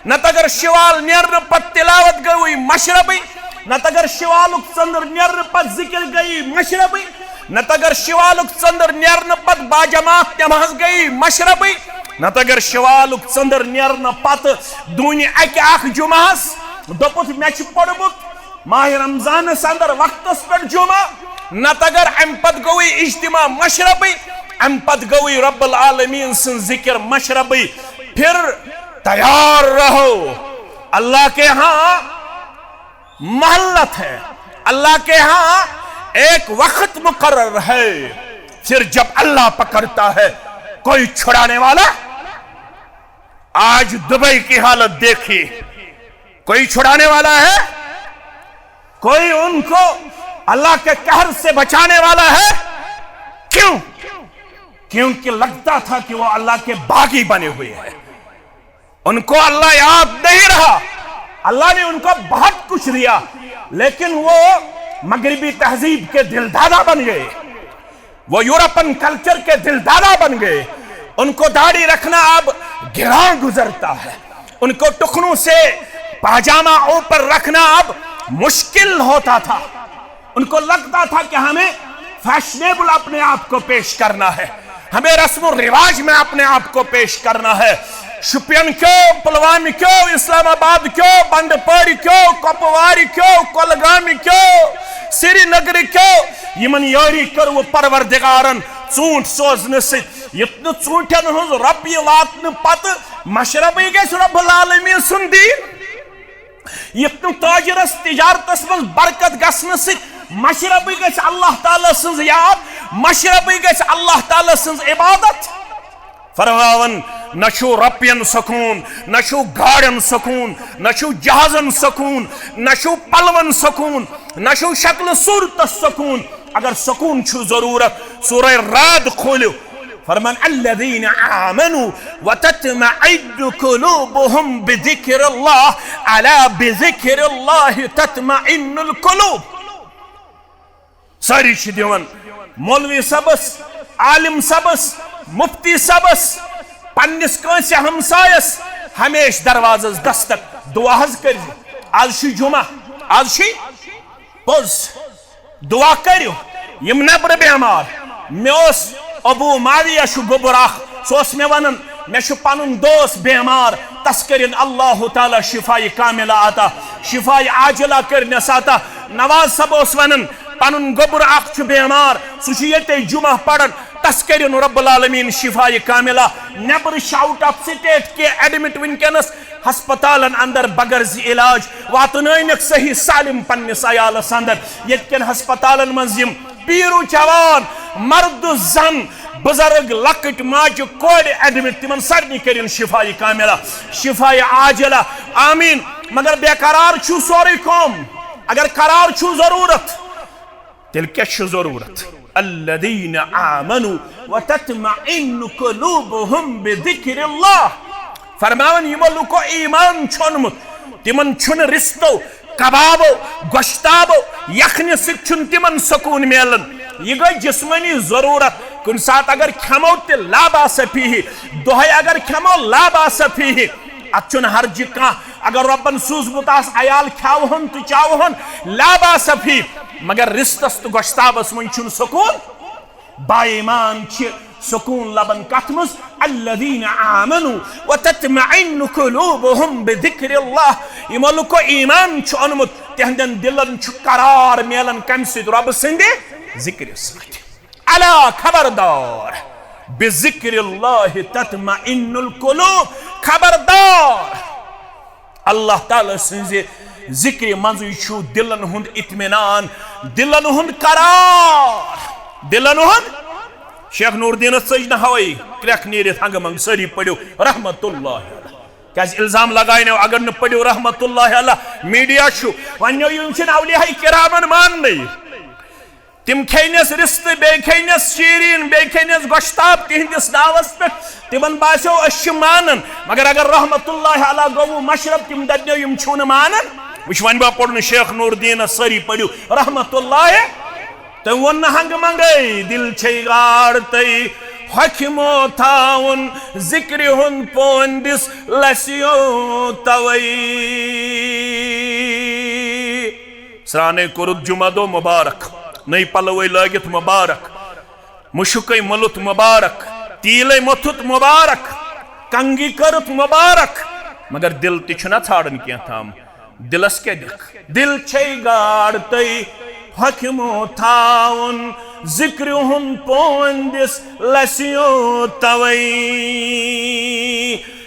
نتہٕ اگر شوال نیرنہٕ پتہٕ تلاوت گوٚوٕے مشربٕے، نتہٕ اگر شوالُک ژٔنٛدٕر نیرنہٕ پتہٕ ذکر گٔیی مشربٕے، نتہٕ اگر شوالُک ژٔنٛدٕر نیرنہٕ پتہٕ باجماعت نماز گٔیی مشربٕے، نتہٕ اگر شوالُک ژٔنٛدٕر نیرنہٕ پتہٕ دوٗنہِ اکہِ اکھ جمعہس دوٚپُتھ، "مےٚ چھُ پوٚرمُت ماہِ رمضانس اندر وقتس پٮ۪ٹھ جمعہ"، نتہٕ اگر امہِ پتہٕ گوٚوٕے اجتماع مشربٕے، امہِ پتہٕ گوٚوٕے رب العالمین سٕنٛز ذکر مشربٕے۔ پھر تیار رہو، اللہ کے ہاں مہلت ہے، اللہ کے ہاں ایک وقت مقرر ہے، پھر جب اللہ پکڑتا ہے، کوئی چھڑانے والا؟ آج دبئی کی حالت دیکھیے، کوئی چھڑانے والا ہے؟ کوئی ان کو اللہ کے قہر سے بچانے والا ہے؟ کیوں؟ کیونکہ لگتا تھا کہ وہ اللہ کے باغی بنے ہوئے ہیں، ان کو اللہ یاد نہیں رہا۔ اللہ نے ان کو بہت کچھ دیا، لیکن وہ مغربی تہذیب کے دلدادہ بن گئے، وہ یورپن کلچر کے دلدادہ بن گئے۔ ان کو داڑھی رکھنا اب گراں گزرتا ہے، ان کو ٹخنوں سے پاجامہ اوپر رکھنا اب مشکل ہوتا تھا۔ ان کو لگتا تھا کہ ہمیں فیشنیبل اپنے آپ کو پیش کرنا ہے، ہمیں رسم و رواج میں اپنے آپ کو پیش کرنا ہے۔ شپین کیو، پلوامہ کیو، اسلام آباد کیو، بنڈ پور کیو، کپوار کیو، کولگام کیو، سری نگر کیو، یمن یاری کٔر پروردگارن ژوٗنٛٹھۍ سوزنہٕ سۭتۍ۔ یُتھ نہٕ ژوٗنٛٹھٮ۪ن ہٕنٛز رۄپیہِ واتنہٕ پتہٕ مشربٕے گژھِ رب العالمین سُنٛد دیٖن۔ یُتھ نہٕ تاجرس تجارتس منٛز برکت گژھنہٕ سۭتۍ مشربٕے گژھِ اللہ تعالیٰ سٕنٛز یاد، مشربٕے گژھِ اللہ تعالیٰ سٕنٛز عبادت۔ فرماوان، نہ چھُو رۄپین سکوٗن، نہ چھُو گاڑٮ۪ن سکوٗن، نہ چھُو جہازن سکوٗن، نہ چھُو پلون سکوٗن، نہ چھُو شکل صورتس سکوٗن۔ اگر سکوٗن چھُو ضروٗرت، سورہ رعد کھوٗلِو۔ فرمان، الذين آمنوا وتطمئن قلوبهم بذكر الله، ألا بذكر الله تطمئن القلوب۔ سٲری چھِ دِوان مولوی صٲبس، عالم صٲبس، مفتی صٲبس، پننِس کٲنٛسہِ ہمسایس ہمیشہِ دروازس دستک۔ دعا حظ کٔرزِ۔ آز چھُ جمعہ، آز چھُ پوٚز۔ دعا کٔرِو۔ یِم نٮ۪برٕ بیمار، مےٚ اوس ابو معاویہ چھُ گوٚبُر اکھ، سُہ اوس مےٚ ونان، مےٚ چھُ پنُن دوس بیمار، تس کٔرِن اللہ تعالیٰ شفاء کاملہ عطا، شفاء عاجلہ کٔرنس عطا۔ نواز صٲب اوس ونان، پنُن گوٚبُر اکھ چھُ بیمار، سُہ چھُ ییٚتے جمعہ پران، تس کٔرِن رب العالمین شفاء کاملہ۔ نٮ۪برٕ شاوٹ آف سٹیٹ کے ایڈمٹ وٕنکیٚنس ہسپتالن اندر بغرض علاج واتنٲینکھ صحیح سالم پننِس عیالس اندر۔ ییٚتہِ کٮ۪ن ہسپتالن منٛز یِم پیٖرو جوان، مرد زن، بزرگ، لۄکٕٹۍ ماجہِ کورِ ایڈمٹ، تِمن سارنٕے کٔرِن شفاء کاملہ، شفاء عاجلہ۔ آمین۔ مگر بے قرار چھُ سورُے قوم۔ اگر قرار چھُ ضروٗرت، تیٚلہِ کیٛاہ چھُ ضروٗرت؟ الذين آمنوا وتطمئن قلوبهم بذكر الله۔ فرماوان، یِمو لُکو ایمان چھوٚنمُت، تِمن چھُنہٕ رِستو، کبابو، گۄشتابو، یکھنہِ سۭتۍ چھُنہٕ تِمن سکوٗن میلان۔ یہِ گٔے جسمٲنی ضروٗرت۔ کُنہِ ساتہٕ اگر کھٮ۪مو تہِ لا باس فیہ، دۄہے اگر کھٮ۪مو لا باس فیہ، اتھ چھُنہٕ حرجہِ کانٛہہ۔ اگر رۄبن سوٗزمُت آسہِ عیال کھیاوہن تہٕ چاوہن، لا باس فی، مگر رِستس تہٕ گۄشتابس منٛز چھُنہٕ سکوٗن۔ با ایمان چھِ سکوٗن لبان کتھ منٛز؟ الذین آمنوا وتطمئن قلوبہم بذکر اللہ۔ یِمو لُکو ایمان چھُ اوٚنمُت، تِہنٛدٮ۪ن دِلن چھُ قرار میلان کمہِ سۭتۍ؟ رۄبہٕ سٕنٛدِ ذکرِ سۭتۍ۔ الا، خبردار، بذکر اللہ تطمئن القلوب، خبردار، اللہ تعالیٰ سٕنٛزِ ذکرِ منٛزٕے چھُ دِلن ہُنٛد اطمینان، دِلن ہُنٛد قرار، دِلن ہُنٛد۔ شیخ نور الدینس ژٔج نہٕ ہوٲیی، کرٛٮ۪کھ نیٖرِتھ ہنٛگہٕ منٛگہٕ، سٲری پٔرِو رحمت اللہ علیہ۔ کیازِ الزام لگاینو، اگر نہٕ پٔرِو رحمت اللہ علیہ، میڈیا چھُ، وننو یِم چھِنہٕ اولیاء کرامن ماننٕے۔ تِم کھیٚنس رِستہٕ، بیٚیہِ کھیٚنس شیٖریٖن، بیٚیہِ کھیٚنس گۄشتاب تِہنٛدِس ناوس پٮ۪ٹھ۔ تِمن باسیو أسۍ چھِ مانان، مگر اگر رحمت اللہ علیہ گوٚو مشرب، تِم دپنو یِم چھِو نہٕ مانان۔ وٕچھ، وۄنۍ ما پوٚر نہٕ شیخ نور الدینس؟ سٲری پٔرِو رحمت اللہ۔ تٔمۍ ووٚن نہٕ ہنٛگہٕ منٛگَے، دِل چھے گاڑ تٔے، ہۄکھِ مو تھاوُن ذِکرِ ہُنٛد پوندِس لَسیو تَوَے۔ سرٛانَے کوٚرُتھ جُمعہ دۄہ مُبارک، نٔے پَلوَے لٲگِتھ مُبارک، مُشُکَے مُلُتھ مُبارک، تیٖلَے موٚتھُتھ مُبارک، کنگی کٔرٕتھ مُبارک، مگر دِل تہِ چھُنہ ژھانڈان کینٛہہ تام۔ دِلس کیٛاہ دِکھ؟ دِل چھے گاڑ تٔے، ہۄکھِ مو تھاوُن ذِکرِ ہُنٛد پوندِس لَسیو تَوَے۔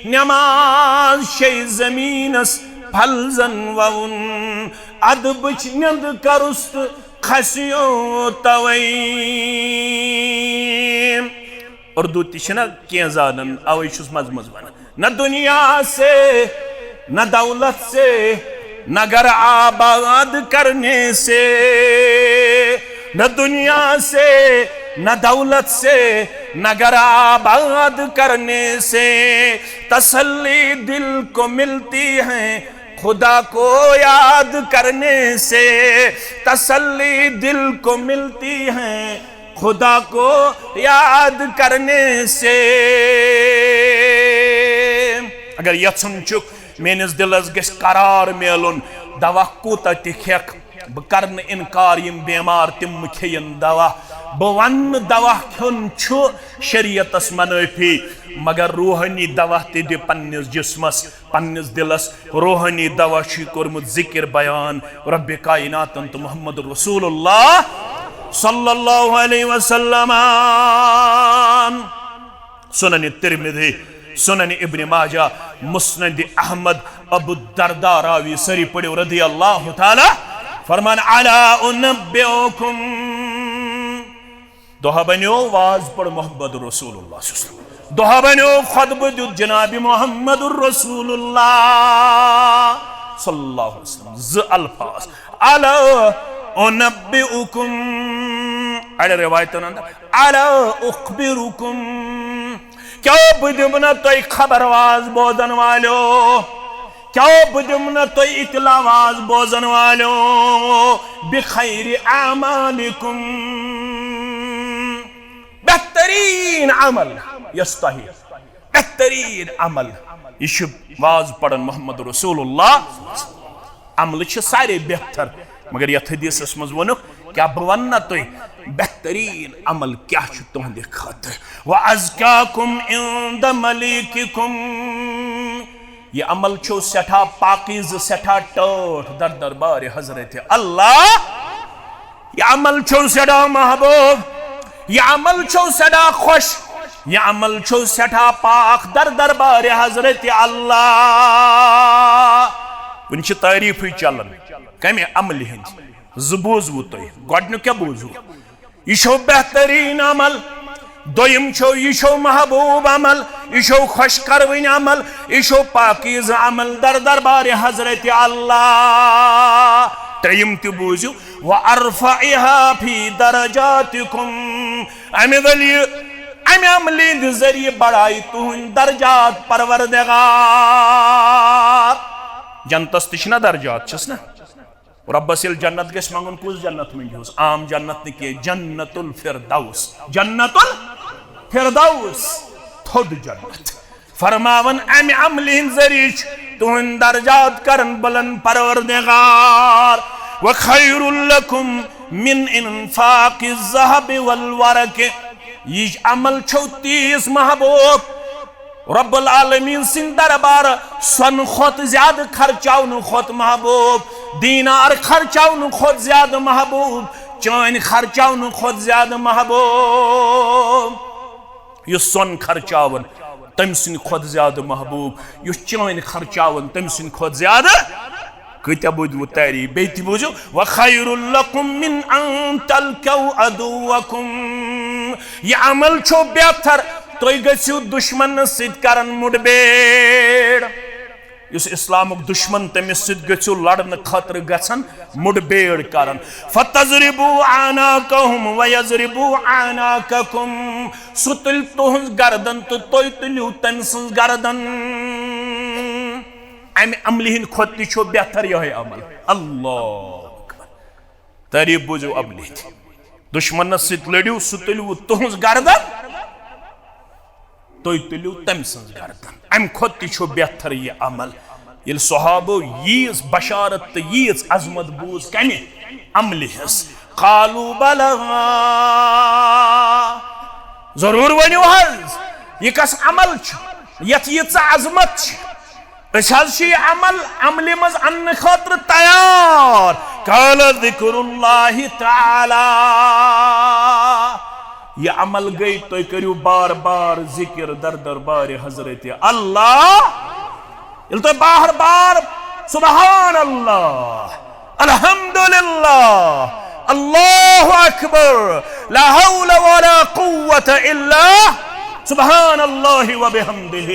نٮ۪ماز چھے زٔمیٖنس پھل زن وَوُن، ادبٕچ نٮ۪نٛد کرُس تہٕ کھسیو تَوَے۔ اردو تہِ چھِنہ کینٛہہ زانان، اوے چھُس منٛزٕ منٛزٕ ونان۔ نہ دنیا سے، نہ دولت سے، نہ گھر آباد کرنے سے، نہ دنیا سے، نہ دولت سے، نہ گھر آباد کرنے سے تسلی دل کو ملتی ہے خدا کو یاد کرنے سے، تسلی دل کو ملتی ہے خدا کو یاد کرنے سے۔ اگر یژھُن چھُکھ میٲنِس دِلس گژھِ قرار میلُن، دوا کوٗتاہ تہِ کھٮ۪کھ، بہٕ کرٕ نہٕ انکار، یِم بیمار تِم مہٕ کھیٚیِن دوا۔ بہٕ ونہٕ نہٕ دوا کھیوٚن چھُ شریعتس منٲفی، مگر روحٲنی دوا تہِ دِ پننِس جسمس، پننِس دِلس۔ روحٲنی دوا چھُے کوٚرمُت ذِکِر بیان رۄبِ کائناتن تہٕ محمد رسول اللہ صلی اللہ علیہ وسلم۔ سنن ترمذی، سنن ابن ماجہ، مسند احمد، ابو الدرداء راوی، سٲری پٔرِو رضی اللہ تعالیٰ۔ فرمان، الا انبئکم، دۄہ بنیو واز پٔر محمد رسول اللہ صلی اللہ علیہ وسلم۔ دۄہ بنیو خطبہٕ دیُت جناب محمد رسول اللہ صلی اللہ علیہ وسلم۔ زٕ الفاظ، الا انبئکم، اڑِ روایتن اندر، الا اخبرکم، کیٛاہ بہٕ دِمہٕ نہ تۄہہِ خبر واز بوزن والیو؟ کیٛاہ بہٕ دِمہٕ نہ تۄہہِ اطلاع واز بوزن والیو؟ بخیر اعمالکم، بہترین عمل یۄس تۄہہِ، بہترین عمل، یہِ چھُ واز پران محمد رسول اللہ۔ عملہٕ چھِ سارے بہتر، مگر یتھ حدیثس منٛز ووٚنُکھ، کیٛاہ بہٕ ونہٕ نا تۄہہِ بہترین عمل کیٛاہ چھُ تُہنٛدِ خٲطرٕ؟ وَأَزْكَاكُمْ عِنْدَ مَلِيكِكُمْ، یہِ عمل چھُو سٮ۪ٹھاہ پاکیزٕ، سٮ۪ٹھاہ ٹٲٹھ در دربارِ حضرت اللہ۔ یہِ عمل چھُو سٮ۪ٹھاہ محبوب، یہِ عمل چھُو سٮ۪ٹھاہ خۄش، یہِ عمل چھُو سٮ۪ٹھاہ پاک در دربارِ حضرت اللہ۔ وٕنہِ چھِ تعریٖفٕے چلان کمہِ عملہِ ہٕنٛدۍ؟ زٕ بوٗزوٕ تۄہہِ، گۄڈٕنیُک کیٛاہ بوٗزوٕ؟ یہِ چھُو بہتریٖن عمل۔ دوٚیِم چھُو، یہِ چھُو محبوب عمل، یہِ چھُو خۄش کروٕنۍ عمل، یہِ چھُو پاکیزٕ عمل در دربارِ حضرت اللہ۔ ترٛیٚیِم تہِ بوٗزِو، وَأَرْفَعِهَا فِي دَرَجَاتِكُمْ، اَمہِ ذٔریعہٕ، اَمہِ عملہِ ہِنٛدِ ذٔریعہٕ بڑایہِ تُہٕنٛدۍ درجات پروردگار۔ جنتس تہِ چھِنہ درجات، چھِس نہ؟ رۄبس ییٚلہِ جنت گژھِ منٛگُن، کُس جنت منٛگِہوس؟ عام جنت نہٕ کینٛہہ، جنت الفردوس، جنت الفردوس، تھوٚد جنت۔ فرماوان، امہِ عملہِ ہٕنٛدۍ ذٔریعہٕ چھِ تُہٕنٛدۍ درجات کران بلند پروردگار۔ وخیر لکم من انفاق الذهب والورق۔ یہِ عمل چھو تیٖژ محبوب، رب العالمین سٕنٛدِ دربار سۄنہٕ کھۄتہٕ زیادٕ خرچاونہٕ کھۄتہٕ محبوب، دینار خرچاونہٕ کھۄتہٕ زیادٕ محبوب، چٲنۍ خرچاونہٕ کھۄتہٕ زیادٕ محبوب۔ یُس سۄن خرچاوان، تٔمۍ سٕنٛدِ کھۄتہٕ زیادٕ محبوب، یُس چٲنۍ خرچاوان، تٔمۍ سٕنٛدِ کھۄتہٕ زیادٕ۔ کۭتیاہ بوٗزِو تعریٖف، بیٚیہِ تہِ بوٗزِو، وخیر لکم من ان تلقوا عدوکم۔ یہِ عمل چھو بہتر، تُہۍ گٔژھِو دُشمنس سۭتۍ کران مُٹھ بیڑ۔ یُس اسلامُک دُشمن، تٔمِس سۭتۍ گٔژھِو لڑنہٕ خٲطرٕ گژھان مُٹھ بیڑ کران۔ فتضربوا اعناقهم ويضربوا اعناقكم۔ سُہ تُلہِ تُہنٛز گردن تہٕ تُہۍ تُلِو تٔمۍ سٕنٛز گردن۔ امہِ عملہِ ہٕنٛدِ کھۄتہٕ تہِ چھُ بہتر یِہوٚے عمل۔ اللہ اکبر۔ تعریٖف بوٗزِو عملہِ ہٕنٛدِ۔ دُشمنس سۭتۍ لٔڑِو، سُہ تُلِوٕ تُہنٛز گردن، تُہۍ تُلِو تٔمۍ سٕنٛز گردن۔ امہِ کھۄتہٕ تہِ چھُ بہتر یہِ عمل۔ ییٚلہِ صحابو ییٖژ بشارت تہٕ ییٖژ عظمت بوٗز کمہِ عملہِ ہٕنٛز، قالوا بلى، ضروٗر ؤنِو حظ، یہِ کس عمل چھُ، یتھ ییٖژاہ عظمت چھِ؟ أسۍ حظ چھِ یہِ عمل عملہِ منٛز اننہٕ خٲطرٕ تیار۔ قال ذکر اللہ تعالی۔ یہِ عمل گٔے، تُہۍ کٔرِو بار بار ذکر در دربارِ حضرت اللہ۔ ییٚلہِ تُہۍ بار بار سبحان اللہ، الحمدللہ، اللہ اکبر، لا حول ولا قوة الا، سبحان اللہ وبحمدہ،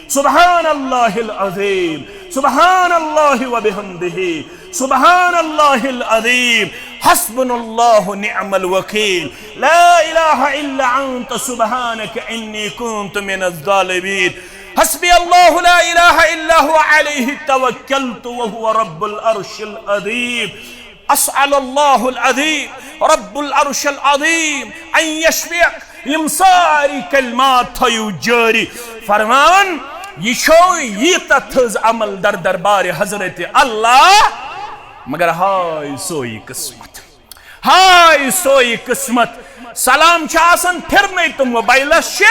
سبحان اللہ العظیم، سبحان اللہ وبحمدہ، سبحان اللہ العظیم، حسبنا اللہ نعم الوکیل، لا الہ الا انت سبحانک انی کنت من الظالمین۔ حسبی اللہ لا الہ الا هو علیہ توکلت وهو رب العرش العظیم۔ اسأل اللہ العظیم رب العرش العظیم ان یشفیک۔ یم ساری کلمات تھٲیِو جٲری۔ فرمان، یہِ چھو ییٖژاہ تھٔز عمل در دربارِ حضرت اللہ، مگر ہاے سوئی قسمت۔ ہاے سوئی قسمت۔ سلام چھِ آسان پھرنے تہٕ موبایلس چھِ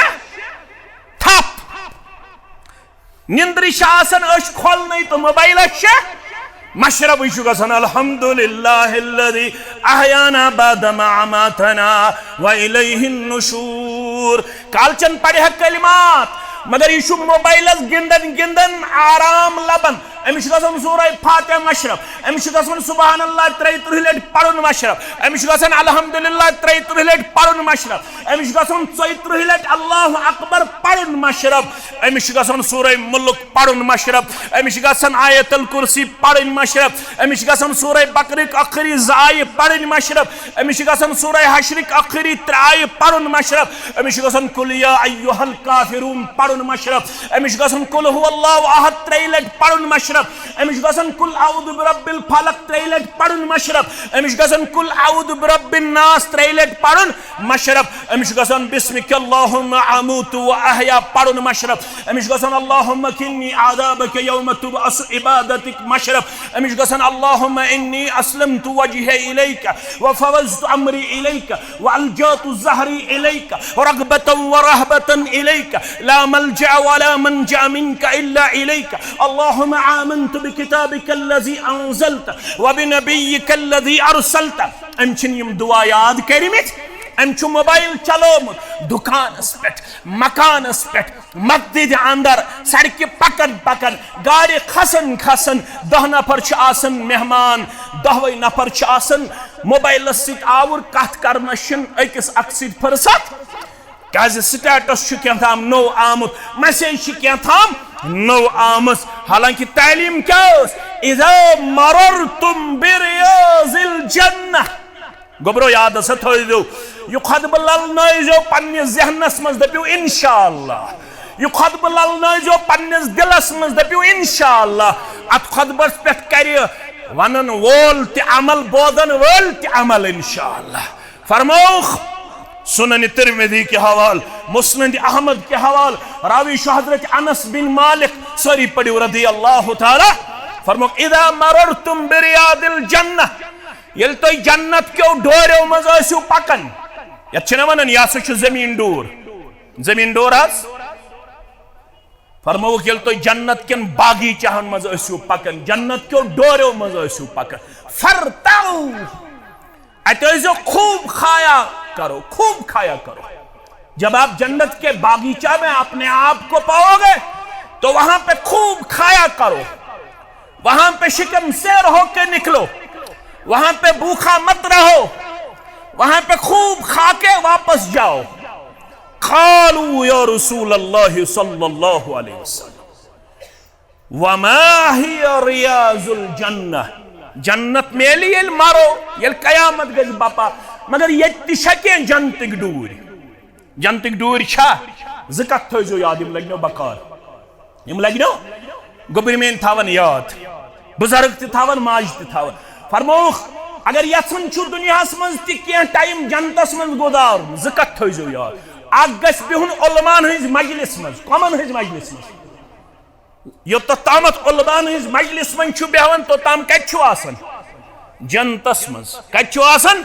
تھپھ۔ نندرِ چھِ آسان أچھ کھولنے تہٕ موبایلس چھِ مشرب۔ یہِ چھُ گژھان الحمدللہ الذی احیانا بعد ما اماتنا و الیہ النشور۔ کالچن پرِ ہا کلمات، مگر یہِ چھُ موبایلس گندان گندان آرام لبان۔ أمِس چھُ گژھان سورہ فاتحہ مشرب، أمِس چھُ گژھان سبحان اللہ ترٛیہِ تٕرٛہہِ لٹہِ پرُن مشرب، أمِس چھُ گژھان الحمدللہ ترٛیہِ تٕرٛہہِ لٹہِ پرُن مشرب، أمِس چھُ گژھان ژۄیہِ تٕرٛہہِ لٹہِ اللہ اکبر پرُن مشرب، أمِس چھُ گژھان سورہ ملک پرُن مشرب، أمِس چھُ گژھان آیت الکرسی پرٕنۍ مشرب، أمِس چھُ گژھان سورہ بقرٕکۍ ٲخری زٕ آیہِ پرٕنۍ مشرب، أمِس چھُ گژھان سورہ حشرٕکۍ ٲخری ترٛےٚ آیہِ پرُن مشرب، أمِس چھُ گژھان قل یا ایھا الکافرون پرُن مشرب، أمِس چھُ گژھان قل هو اللہ احد ترٛیہِ لٹہِ پرُن مشرب، أمِس چھُ گژھان قل اعوذ برب الفلق ترٛیہِ لٹہِ پرُن مشرب، أمِس چھُ گژھان قل اعوذ برب الناس ترٛیہِ لٹہِ پرُن مشرب، أمِس چھُ گژھان بسمک اللہم اموت و احیا پرُن مشرب، أمِس چھُ گژھان اللہم قنی عذابک یوم تبعث عبادتک مشرب، أمِس چھُ گژھان اللہم انی اسلمت وجہی الیک و فوضت امری الیک و الجأت ظہری الیک رغبة و رہبة الیک لا ملجأ ولا منجأ منک الا الیک۔ اللہم آمنت بکتابک الذی انزلت و بنبیک الذی ارسلت۔ أمۍ چھِنہٕ یِم دعا یاد کٔرمٕتۍ، أمۍ چھُ موبایل چلومُت دُکانَس پٮ۪ٹھ، مکانَس پٮ۪ٹھ، مسجدِ اندر، سڑکہِ پکان پکان، گاڑِ کھسان کھسان، دَہ نفر چھِ آسان مہمان، دَہوَے نفر چھِ آسان موبایلَس سۭتۍ آوُر، کتھ کرنَس چھِنہٕ أکِس اکھ سۭتۍ فرصت۔ کیازِ سٹیٹس چھُ کینٛہہ تام نوٚو آمُت، میسیج چھِ کینٛہہ تام نوٚو آمٕژ۔ حالانکہ تعلیٖم کیٛاہ ٲس؟ اذا مررتم بریاض الجنہ۔ گوٚبرو، یاد ہسا تھٲوزیو، یہِ خطبہٕ للنٲوزیو پننِس ذہنس منٛز، دٔپِو انشاءاللہ۔ یہِ خطبہٕ للنٲوزیو پننِس دلس منٛز، دٔپِو انشاءاللہ۔ اتھ خطبس پٮ۪ٹھ کرِ ونن وول تہِ عمل، بوزن وٲلۍ تہِ عمل انشاءاللہ۔ فرمووُکھ، سنن ترمذی کے حوال، مسند احمد کے حوال، راوی چھُ حضرت انس بن مالک، سٲری پٔرِو رضی اللہ تعالیٰ، فرمووُکھ، "اذا مررتم بریاض الجنہ"، ییٚلہِ تُہۍ جنت کیو ڈوریو منٛز ٲسِو پکان، یتھ چھِنہ ونان، یہِ ہسا چھُ زمین ڈوٗر، زمین ڈوٗر حظ، فرمووُکھ، ییٚلہِ تُہۍ جنت کٮ۪ن باغیچہن منٛز ٲسِو پکان، جنت کیو ڈوریو منٛز ٲسِو پکان، فرتعوا، اتہِ ٲسۍزیو خوب کھایا کرو، خوب کھایا کرو۔ جب آپ جنت کے باغیچہ میں اپنے آپ کو پاؤ گے تو وہاں پہ خوب کھایا کرو، وہاں پہ شکم سیر ہو کے نکلو، وہاں پہ بھوکا مت رہو، وہاں پہ خوب کھا کے واپس جاؤ۔ قالوا یا رسول اللہ صلی اللہ علیہ وسلم، وما هي رياض الجنہ، جنت میلہِ ییٚلہِ مرو، ییٚلہِ قیامت گژھِ بپا، مگر ییٚتہِ تہِ چھا کینٛہہ جنتٕکۍ ڈوٗرۍ؟ جنتٕکۍ ڈوٗرۍ چھا؟ زٕ کتھ تھٲیزیو یاد، یِم لگنو بکار، یِم لگنو گوٚبرۍ میٲنۍ تھاون یاد، بزرگ تہِ تھاون، ماجہِ تہِ تھاون۔ فرمووُکھ، اگر یژھان چھُ دُنیاہس منٛز تہِ کینٛہہ ٹایم جنتس منٛز گُزارُن، زٕ کتھ تھٲیزیو یاد۔ اکھ گژھِ بِہُن علماہن ہٕنٛزِ مجلس منٛز۔ کمن ہٕنٛزِ مجلس منٛز؟ یوٚتتھ تامتھ علماہن ہٕنٛزِ مجلس منٛز چھُ بیہوان، توٚتام کتہِ چھُ آسان؟ جنتس منٛز۔ کتہِ چھُ آسان؟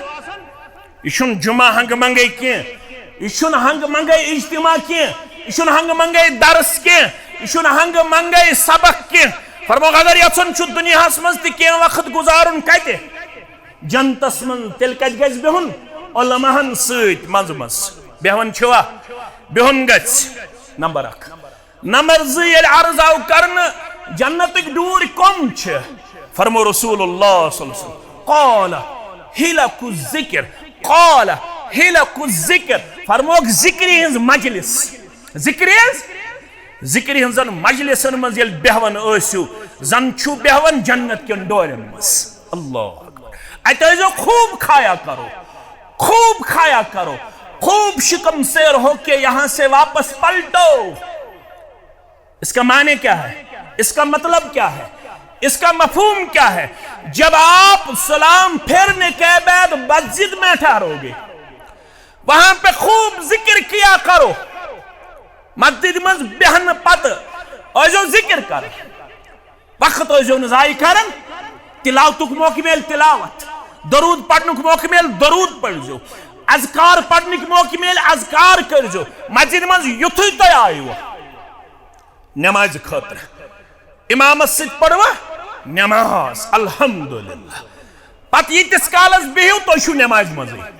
یہِ چھُنہٕ جمعہ ہنگہٕ منگے کینٛہہ، یہِ چھُنہٕ ہنگہٕ منگے اجتماع کینٛہہ، یہِ چھُنہٕ ہنگہٕ منگے درس کینٛہہ، یہِ چھُنہٕ ہنگہٕ منگے سبق کینٛہہ۔ فرمووُکھ، اگر یژھان چھُ دُنیاہس منٛز تہِ کینٛہہ وقت گُزارُن، کتہِ؟ جنتس منٛز۔ تیٚلہِ کتہِ گژھِ بِہُن؟ علماہن سۭتۍ منٛزٕ منٛزٕ۔ بیہوان چھِوا؟ بِہُن گژھِ۔ نمبر اکھ۔ نمبر زٕ، ییٚلہِ عرض آو کرنہٕ، جنتٕکۍ ڈوٗرۍ کم چھِ؟ فرمو رسول اللہ صلی اللہ علیہ وسلم، قال حلق الذکر، قال حلق الذکر، فرموکھ ذکرِ ہٕنٛز مجلس، ذکرِ ہٕنٛز، ذکرِ ہٕنٛزن مجلسن منٛز ییٚلہِ بیہوان ٲسِو، زن چھُو بیہوان جنت کٮ۪ن ڈورٮ۪ن منٛز۔ اللہ اکبر۔ اتہِ ٲسۍزیو خوب کھایا کرو، خوب کھایا کرو، خوب شکم سیر ہو کے یہاں سے واپس پلٹو۔ اس کا معنی کیا ہے؟ اس کا مطلب کیا ہے؟ اس کا مفہوم کیا ہے؟ جب آپ سلام پھیرنے کے بعد مسجد میں ٹھہرو گے، وہاں پہ خوب ذکر کیا کرو۔ مسجد منٛز بیہنہٕ پتہٕ ٲسۍزیو ذکر کران، وقت ٲسۍزیو نہٕ ضایع کران۔ تلاوتُک موقعہٕ میلہِ تلاوت، درود پرنُک موقعہٕ میلہِ درود پٔرۍزیو، اذکار پرنٕکۍ موقعہٕ میلہِ اذکار کٔرۍزیو۔ مسجد منٛز یُتھُے تۄہہِ آیوٕ، نمازِ خٲطرٕ۔ امامس سۭتۍ پٔروا نماز، الحمدللہ۔ پتہٕ ییٖتِس کالس بِہِو، تُہۍ چھِو نمازِ منٛزٕے۔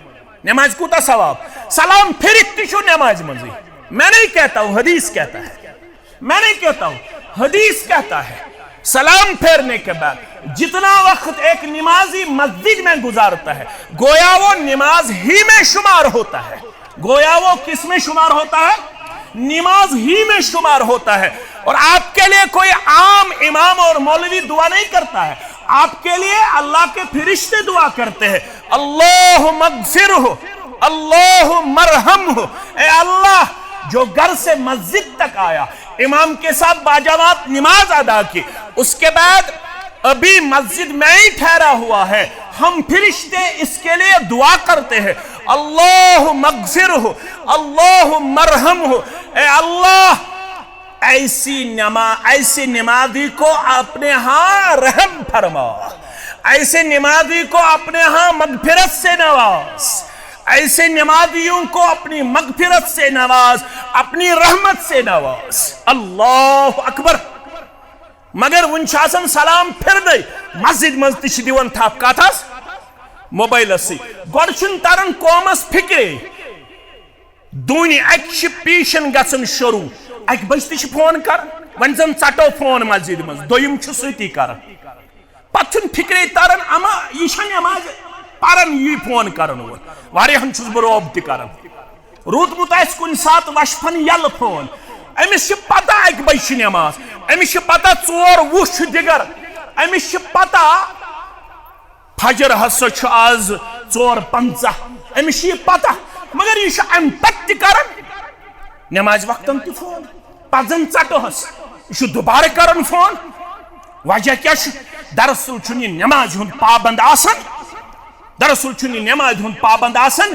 نمازِ کوٗتاہ ثواب؟ سلام پھِرِتھ تہِ چھِو نمازِ منٛزٕے۔ میں نہیں کہتا ہوں، حدیث کہتا ہے۔ میں نہیں کہتا ہوں، حدیث کہتا ہے۔ سلام پھیرنے کے بعد جتنا وقت ایک نمازی مسجد میں گزارتا ہے، گویا وہ نماز ہی میں شمار ہوتا ہے۔ گویا وہ کس میں شمار ہوتا ہے؟ نماز ہی میں شمار ہوتا ہے۔ اور آپ کے لیے کوئی عام امام اور مولوی دعا نہیں کرتا ہے، آپ کے لیے اللہ کے فرشتے دعا کرتے ہیں، اللہم اغفرہ، اللہم ارحمہ۔ اے اللہ، جو گھر سے مسجد تک آیا، امام کے ساتھ باجماعت نماز ادا کی، اس کے بعد ابھی مسجد میں ہی ٹھہرا ہوا ہے، ہم فرشتے اس کے لیے دعا کرتے ہیں، اللہم اغفرہ، اللہم ارحمہ۔ اے اللہ، ایسی نما-، ایسے نمازی کو اپنے ہاں رحم فرما، ایسے نمازی کو اپنے ہاں مغفرت سے نواز، ایسے نمازیوں کو اپنی مغفرت سے نواز، اپنی رحمت سے نواز۔ اللہ اکبر۔ مگر وُنہِ چھُ آسان سلام پھِرنَے، مسجد منٛز تہِ چھِ دِوان تھپھ۔ کتھ حظ؟ موبایلس سۭتۍ۔ گۄڈٕ چھُنہٕ تران قومس فکرے۔ دوٗنہِ اکہِ چھِ پیشن گژھان شروع، اکہِ بجہِ تہِ چھِ فون کران، وۄنۍ زن ژٹو فون مسجد منٛز، دوٚیِم چھُ سۭتی کران۔ پتہٕ چھُنہٕ فکرے تران، اما یہِ چھا نماز پران، یی فون کران وول۔ واریاہن چھُس بہٕ رعب تہِ کران۔ روٗدمُت آسہِ کُنہِ ساتہٕ وَشفَن یَلہٕ فون۔ أمِس چھِ پَتہ اَکہِ بَجہِ چھِ نٮ۪ماز۔ أمِس چھِ پَتہ ژور وُہ چھُ دِگر۔ أمِس چھِ پَتہ فجر ہسا چھُ آز ژور پنٛژاہ۔ أمِس چھِ یہِ پَتہ۔ مگر یہِ چھُ اَمہِ پَتہٕ تہِ کَران نٮ۪مازِ وقتَن تہِ فون۔ پَتہٕ زَن ژَٹہوس۔ یہِ چھُ دُبارٕ کَران فون۔ وجہ کیٛاہ چھُ؟ دراصل چھُنہٕ یہِ نٮ۪مازِ ہُنٛد پابنٛد آسان۔ دراصل چھُنہٕ یہِ نٮ۪مازِ ہُنٛد پابنٛد آسان،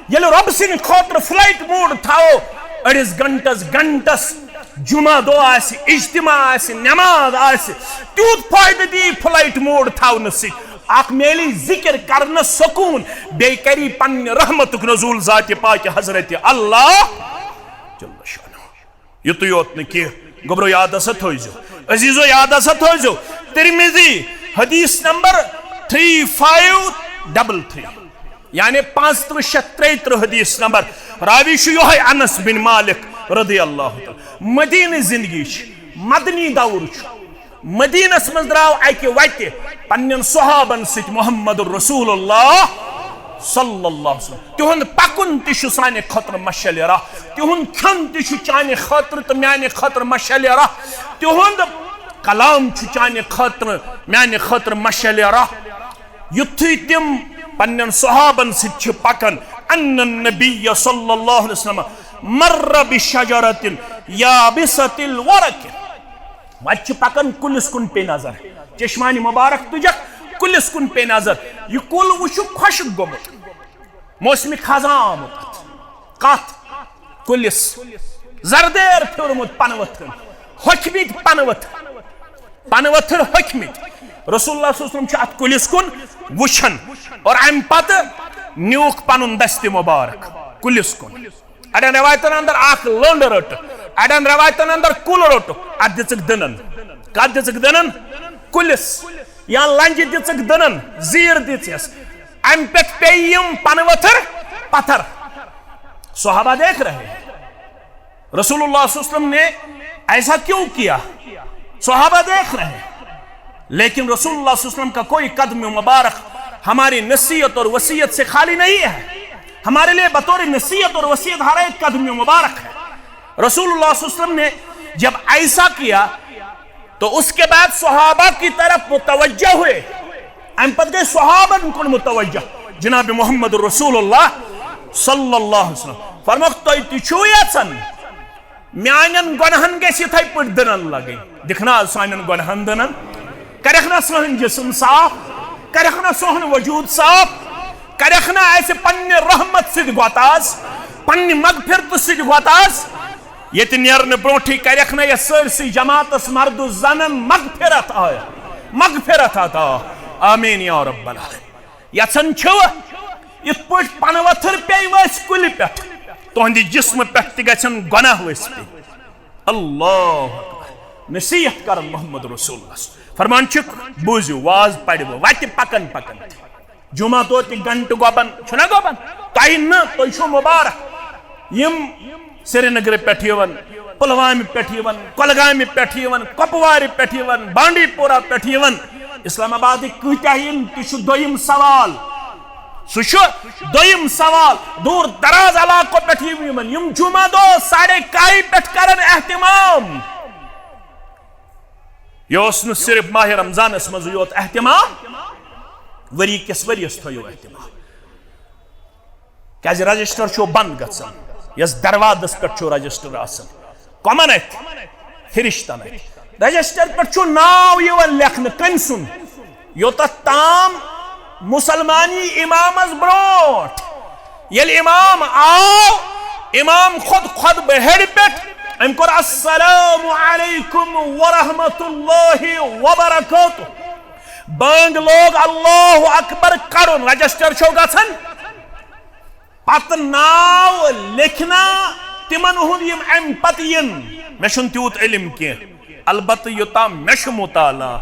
ییٚلہِ رۄب سٕنٛدِ خٲطرٕ فلائٹ موڈ تھاوو، أڑِس گھنٹس گھنٹس جمعہ دۄہ آسہِ، اجتماع آسہِ، نماز آسہِ، تیوٗت فٲیدٕ دی فلائٹ موڈ تھاونہٕ سۭتۍ۔ اکھ میلی ذکر کرنہٕ سکوٗن، بیٚیہِ کری پننہِ رحمتُک نزول ذاتِ پاکہِ حضرت اللہ جل شانہ۔ یُتُے یوت نہٕ کینٛہہ، گوٚبرو یاد ہسا تھٲیزیو، عزیزو یاد ہسا تھٲیزیو، ترمذی، حدیث number three five double three, یعنی پانٛژھ ترٕٛہ شیٚتھ ترٛیہِ ترٕٛہ حدیث نمبر۔ راوی چھُ یِہوٚے انس بن مالک رضی اللہ تعالیٰ۔ مدینٕچ زندگی چھِ، مدنی دور چھُ۔ مدینس منٛز درٛاو اکہِ وتہِ پننٮ۪ن صحابن سۭتۍ محمد رسول اللہ صلی اللہ علیہ وسلم۔ تِہُنٛد پکُن تہِ چھُ سانہِ خٲطرٕ مشعلِ راہ، تِہُنٛد کھیوٚن تہِ چھُ چانہِ خٲطرٕ تہٕ میانہِ خٲطرٕ مشعلِ راہ، تِہُنٛد کلام چھُ چانہِ خٲطرٕ، میانہِ خٲطرٕ مشعلِ راہ۔ یُتھُے تِم پننٮ۪ن صحابن سۭتۍ چھِ پکان، ان النبی صلی اللہ علیہ وسلم مر بشجرۃ یابسۃ الورق۔ وتہِ چھِ پکان، کُلِس کُن پیٚیہِ نظر، چشمانِ مبارک تُجکھ، کُلِس کُن پیٚیہِ نظر، یہِ کُل وٕچھُکھ خۄشک گوٚمُت، موسمِ خزاں آمُت۔ کتھ؟ کُلِس۔ زردیر پھیوٚرمُت پنہٕ ؤتھرن، ہوٚکھمٕتۍ پنہٕ ؤتھر، پنہٕ ؤتھر ہوٚکھمٕتۍ۔ رسول اللہ صلی اللہ علیہ وسلم چھُ اتھ کُلِس کُن وٕچھان اور امہِ پتہٕ نیوٗکھ پنُن دستِ مبارک کُلِس کُن۔ اڑٮ۪ن رٮ۪وایتن اندر اکھ لٔنٛڈ رٔٹ، اڑٮ۪ن رٮ۪وایتن اندر کُل روٚٹ، اتھ دِژٕکھ دٕنن۔ کتھ دِژٕکھ دٕنن؟ کُلِس۔ یا لنجہِ دِژٕکھ دٕنن، زیٖر دِژ یس۔ امہِ پٮ۪ٹھ پیٚیہِ یِم پنہٕ ؤتھر پتھر۔ صحابہ دیکھ رہے ہیں۔ رسول اللہ صلی اللہ علیہ وسلم نے ایسا کیوں کیا؟ صحابہ دیکھ رہے ہیں۔ لیکن رسول اللہ صلی اللہ علیہ وسلم کا کوئی قدم مبارک ہماری نصیحت اور وصیت سے خالی نہیں ہے۔ ہمارے لیے بطور نصیحت اور وصیت ہر ایک قدم مبارک ہے۔ رسول اللہ صلی اللہ علیہ وسلم نے جب ایسا کیا تو اس کے بعد صحابہ کی طرف متوجہ ہوئے۔ امہِ پتہٕ گٔے صحابن کُن متوجہ۔ جناب محمد رسول اللہ صلی اللہ علیہ وسلم فرمووُکھ، تُہۍ تہِ چھِو یژھان میانٮ۪ن گۄنہن گژھِ یِتھے پٲٹھۍ دٕنن لگٕنۍ؟ دِکھ نا آز سانٮ۪ن گۄنہن دٕنن، کرکھ نا سٲنۍ جسم صاف، کرکھ نا سون وجود صاف، کرکھ نا اسہِ پننہِ رحمت سۭتۍ غۄطاز، پننہِ مغفرتہٕ سۭتۍ غۄطاز۔ ییٚتہِ نیرنہٕ برونٹھٕے کرکھ نا یتھ سٲرسٕے جماعتس مردٕ زنن مغفرت آیا، مغفرت عطا۔ آمین یا رب العالمین۔ یژھان چھِو یِتھ پٲٹھۍ پنہٕ ؤتھر پیٚیہِ ؤسۍ کُلہِ پٮ۪ٹھ، تُہنٛدِ جسمہٕ پٮ۪ٹھ تہِ گژھن گۄناہ ؤسۍ پیٚنۍ۔ اللہ اکبر۔ نصیحت کرن محمد رسول اللہ۔ فرمان چھُکھ، بوٗزِو، واز پرِ بہٕ وتہِ پکن پکن تہِ۔ جمعہ دۄہ تہِ گھنٹہٕ گۄبن، چھُنہ گۄبن؟ تۄہہِ نہٕ، تُہۍ چھِو مبارک۔ یِم سرینگرٕ پٮ۪ٹھ یِوان، پلوامہِ پٮ۪ٹھ یِوان، کۄلگامہِ پٮ۪ٹھ یِوان، کۄپوارِ پٮ۪ٹھ یِوان، بانڈی پورہ پٮ۪ٹھ یِوان، اسلام آبادٕکۍ کۭتیاہ یِن، تہِ چھُ دوٚیِم سوال۔ سُہ چھُ دوٚیِم سوال۔ دوٗر دراز علاقو پٮ۪ٹھ یِم یِمن، یِم جمعہ دۄہ ساڑے کاہہِ پٮ۪ٹھ کرن اہتمام۔ یہِ اوس نہٕ صرف ماہِ رمضانس منٛز یوت اہتمام، ؤری کِس ؤریس تھٲیِو اہتمام۔ کیازِ رجسٹر چھُ بند گژھان، یس دروازس پٮ۪ٹھ چھُ رجسٹر آسان۔ کمن اتھِ؟ فرشتن اتھِ۔ رجسٹر پٮ۪ٹھ چھُ ناو یِوان لیکھنہٕ، کٔمۍ سُنٛد؟ یوٚتتھ تام مسلمانی امامس برونٹھ، ییٚلہِ امام آو، امام کھوٚت خطبہٕ ہیٚرِ پٮ۪ٹھ، أمۍ کوٚر، السلام علیکم ورحمۃ اللہ وبرکاتہ۔ بانگ لوگ، اللہ اکبر کرُن، رجسٹر چھو گژھان۔ پتہٕ ناو لیکھنا تِمن ہُنٛد یِم امہِ پتہٕ یِن۔ مےٚ چھُنہٕ تیوٗت علم کینٛہہ، البتہٕ یوٚتام مےٚ چھُ مطالعہ،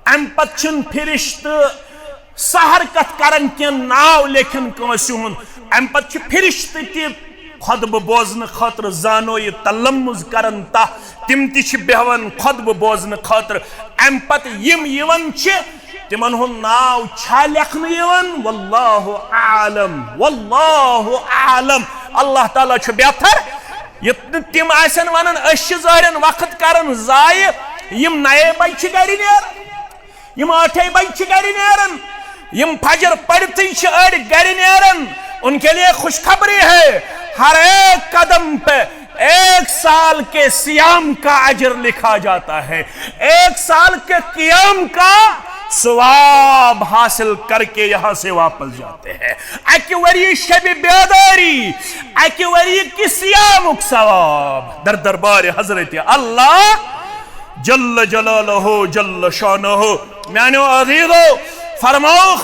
امہِ پتہٕ چھِنہٕ فرشتہٕ سحر کتھ کران کینٛہہ، ناو لیکھن کٲنٛسہِ ہُنٛد۔ امہِ پتہٕ چھِ فرشتہٕ تہِ خطبہٕ بوزنہٕ خٲطرٕ زانو یہِ تلمُز کران تہٕ تِم تہِ چھِ بیٚہوان خطبہٕ بوزنہٕ خٲطرٕ۔ امہِ پتہٕ یِم یِوان چھِ، تِمن ہُنٛد ناو چھا لیکھنہٕ یِوان؟ واللہ اعلم، واللہ اعلم۔ اللہ تعالیٰ چھُ بہتر۔ یُتھ نہٕ تِم آسن ونان، أسۍ چھِ ظٲہرن وقت کران ضایع، یِم نَیے بجہِ چھِ گرِ نیران۔ یِم ٲٹھے بجہِ چھِ گرِ نیران، یِم فجر پٔرِتھٕے چھِ أڑۍ گرِ نیران۔ ان کے لیے خوشخبری ہے، ہر ایک قدم پہ ایک سال کے صیام کا اجر لکھا جاتا ہے، ایک سال کے قیام کا ثواب حاصل کر کے یہاں سے واپس جاتے ہیں۔ اکہِ ؤری شب بیداری، اکہِ ؤری کہِ صیامُک ثواب در دربار حضرت اللہ جل جلالہ جل شانہ۔ میانیو عزیزو، فرماؤ،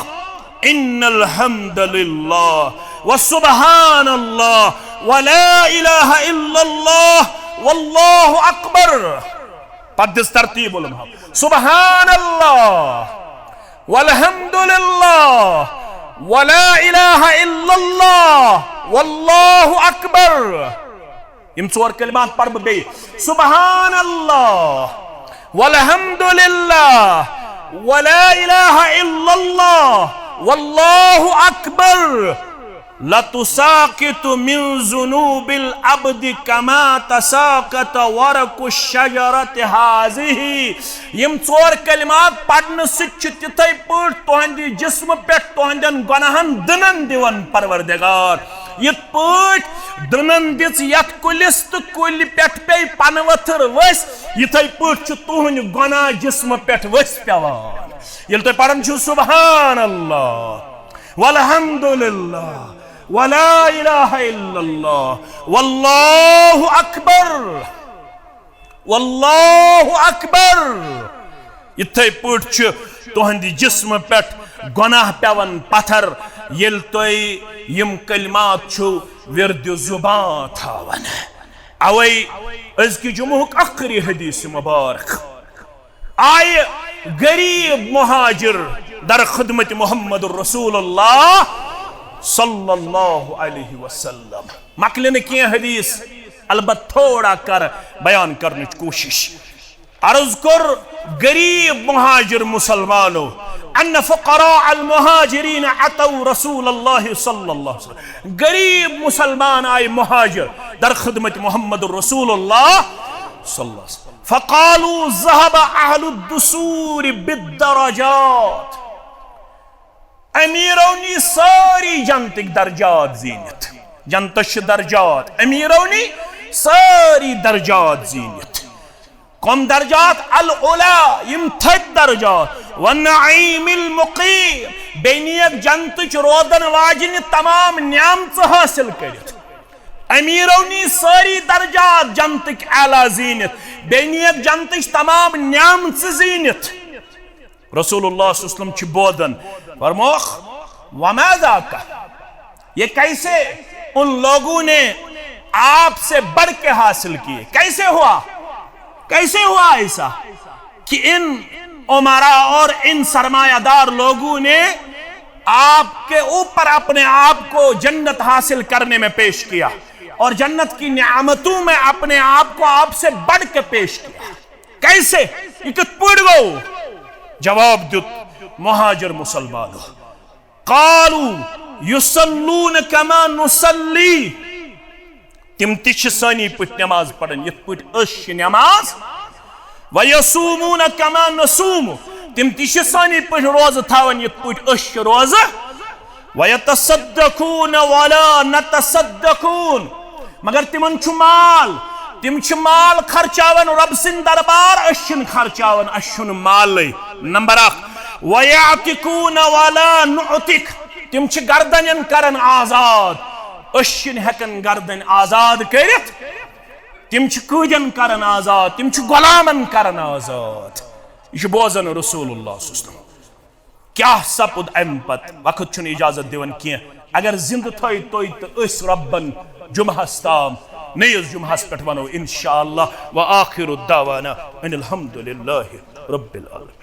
ان الحمد للہ و سبحان اللہ و لا الہ الا اللہ واللہ اکبر۔ پتہٕ دِژ ترتیب علماء، سبحان اللہ والحمد للہ و لا الہ الا اللہ واللہ اکبر۔ یم ژور کلمات پرٕ بہٕ بیٚیہِ، سبحان اللہ والحمد للہ و لا الہ الا اللہ واللہ اکبر۔ لتساقط من ذنوب العبد کما تساقط ورق الشجرۃ ہذہ۔ یم ژور کلمات پرنہٕ سۭتۍ چھِ تِتھے پٲٹھۍ تُہنٛدِ جسمہٕ پٮ۪ٹھ تُہنٛدٮ۪ن گۄناہن دٕنن دِوان پروردگار۔ یِتھ پٲٹھۍ دٕنن دِژ یتھ کُلِس تہٕ کُلہِ پٮ۪ٹھ پیٚیہِ پنہٕ ؤتھٕر ؤسۍ، یِتھے پٲٹھۍ چھُ تُہنٛدۍ گۄناہ جسمہٕ پٮ۪ٹھ ؤسۍ پٮ۪وان۔ ییٚلہِ تُہۍ پران چھِو سبحان اللہ والحمد للہ ولا الہ الا اللہ واللہ اکبر، واللہ اکبر، یِتھے پٲٹھۍ چھُ تُہنٛدِ جسمہٕ پٮ۪ٹھ گۄناہ پٮ۪وان پتھر، ییٚلہِ تُہۍ یِم کلمات چھِو ورد زبان تھاوان۔ اوے أزکہِ جمعہُک ٲخری حدیث مبارک آیہِ غریب مہاجر در خدمت محمد رسول اللہ صلی اللہ علیہ وسلم۔ مۄکلہِ نہٕ کینٛہہ حدیث، البتہ تھوڑا کر بیان کرنٕچ کوٗشش۔ عرض کوٚر، غریب مہاجر مسلمانو، ان فقراء المہاجرین اتوا رسول اللہ صلی اللہ علیہ وسلم۔ غریب مسلمان آیہِ مہاجر در خدمت محمد رسول اللہ صلی اللہ علیہ وسلم۔ فقالوا ذهب اهل الدثور بالدرجات۔ امیرو نی سٲری جنتٕکۍ درجات زیٖنِتھ۔ جنتس چھِ درجات، امیرو نی سٲری درجات زیٖنِتھ۔ کم درجات؟ العلا، یِم تھٔدۍ درجات۔ والنعیم المقیم، بیٚیہِ نِیَکھ جنتٕچ روزن واجنہِ تمام نعمژٕ حٲصِل کٔرِتھ۔ امیرو نی سٲری درجات جنتٕکۍ اعلیٰ زیٖنِتھ، بیٚیہِ نِیَکھ جنتٕچ تمام نعمژٕ زیٖنِتھ۔ رسول اللہ صلی اللہ علیہ وسلم چھِ بوزان، فرموکھ، وما ذاک، یہ کیسے ان لوگوں نے آپ سے بڑھ کے حاصل کیے؟ کیسے ہوا؟ کیسے ہوا ایسا کہ ان امراء اور ان سرمایہ دار لوگوں نے آپ کے اوپر اپنے آپ کو جنت حاصل کرنے میں پیش کیا اور جنت کی نعمتوں میں اپنے آپ کو آپ سے بڑھ کے پیش کیا؟ کیسے؟ یہ کِتھ پٲٹھۍ گوٚو؟ جواب دیُت مہاجر مسلمانو، قالوا یصلون کما نصلی، تِم تہِ چھِ سٲنی پٲٹھۍ نماز پران، یِتھ پٲٹھۍ أسۍ چھِ نماز، ویصومون کما نصوم، تِم تہِ چھِ سٲنی پٲٹھۍ روزٕ تھاوان، یِتھ پٲٹھۍ أسۍ چھِ روزٕ، ویتصدقون ولا نتصدقون، مگر تِمن چھُ مال، تِم چھِ مال خرچاوان رۄب سٕنٛدِ دربار، أسۍ چھِنہٕ خرچاوان، اَسہِ چھُنہٕ مالٕے۔ نمبر اکھ، ویعتقون ولا نعتق، تِم چھِ گردنن کران آزاد، أسۍ چھِنہٕ ہٮ۪کان گردن آزاد کٔرِتھ، تِم چھِ قۭدٮ۪ن کران آزاد، تِم چھِ غلامن کران آزاد۔ یہِ چھُ بوزان رسول اللہ صلی اللہ علیہ وسلم۔ کیٛاہ سپُد اَمہِ پتہٕ؟ وقت چھُنہٕ اجازت دِوان کینٛہہ۔ اگر زِندٕ تھٲوۍ تُہۍ تہٕ أسۍ رۄبن جمعہس تام، نٔیِس جمعہس پٮ۪ٹھ ونو انشاءاللہ۔ وآخر دعوانا ان الحمد للہ رب العالمین۔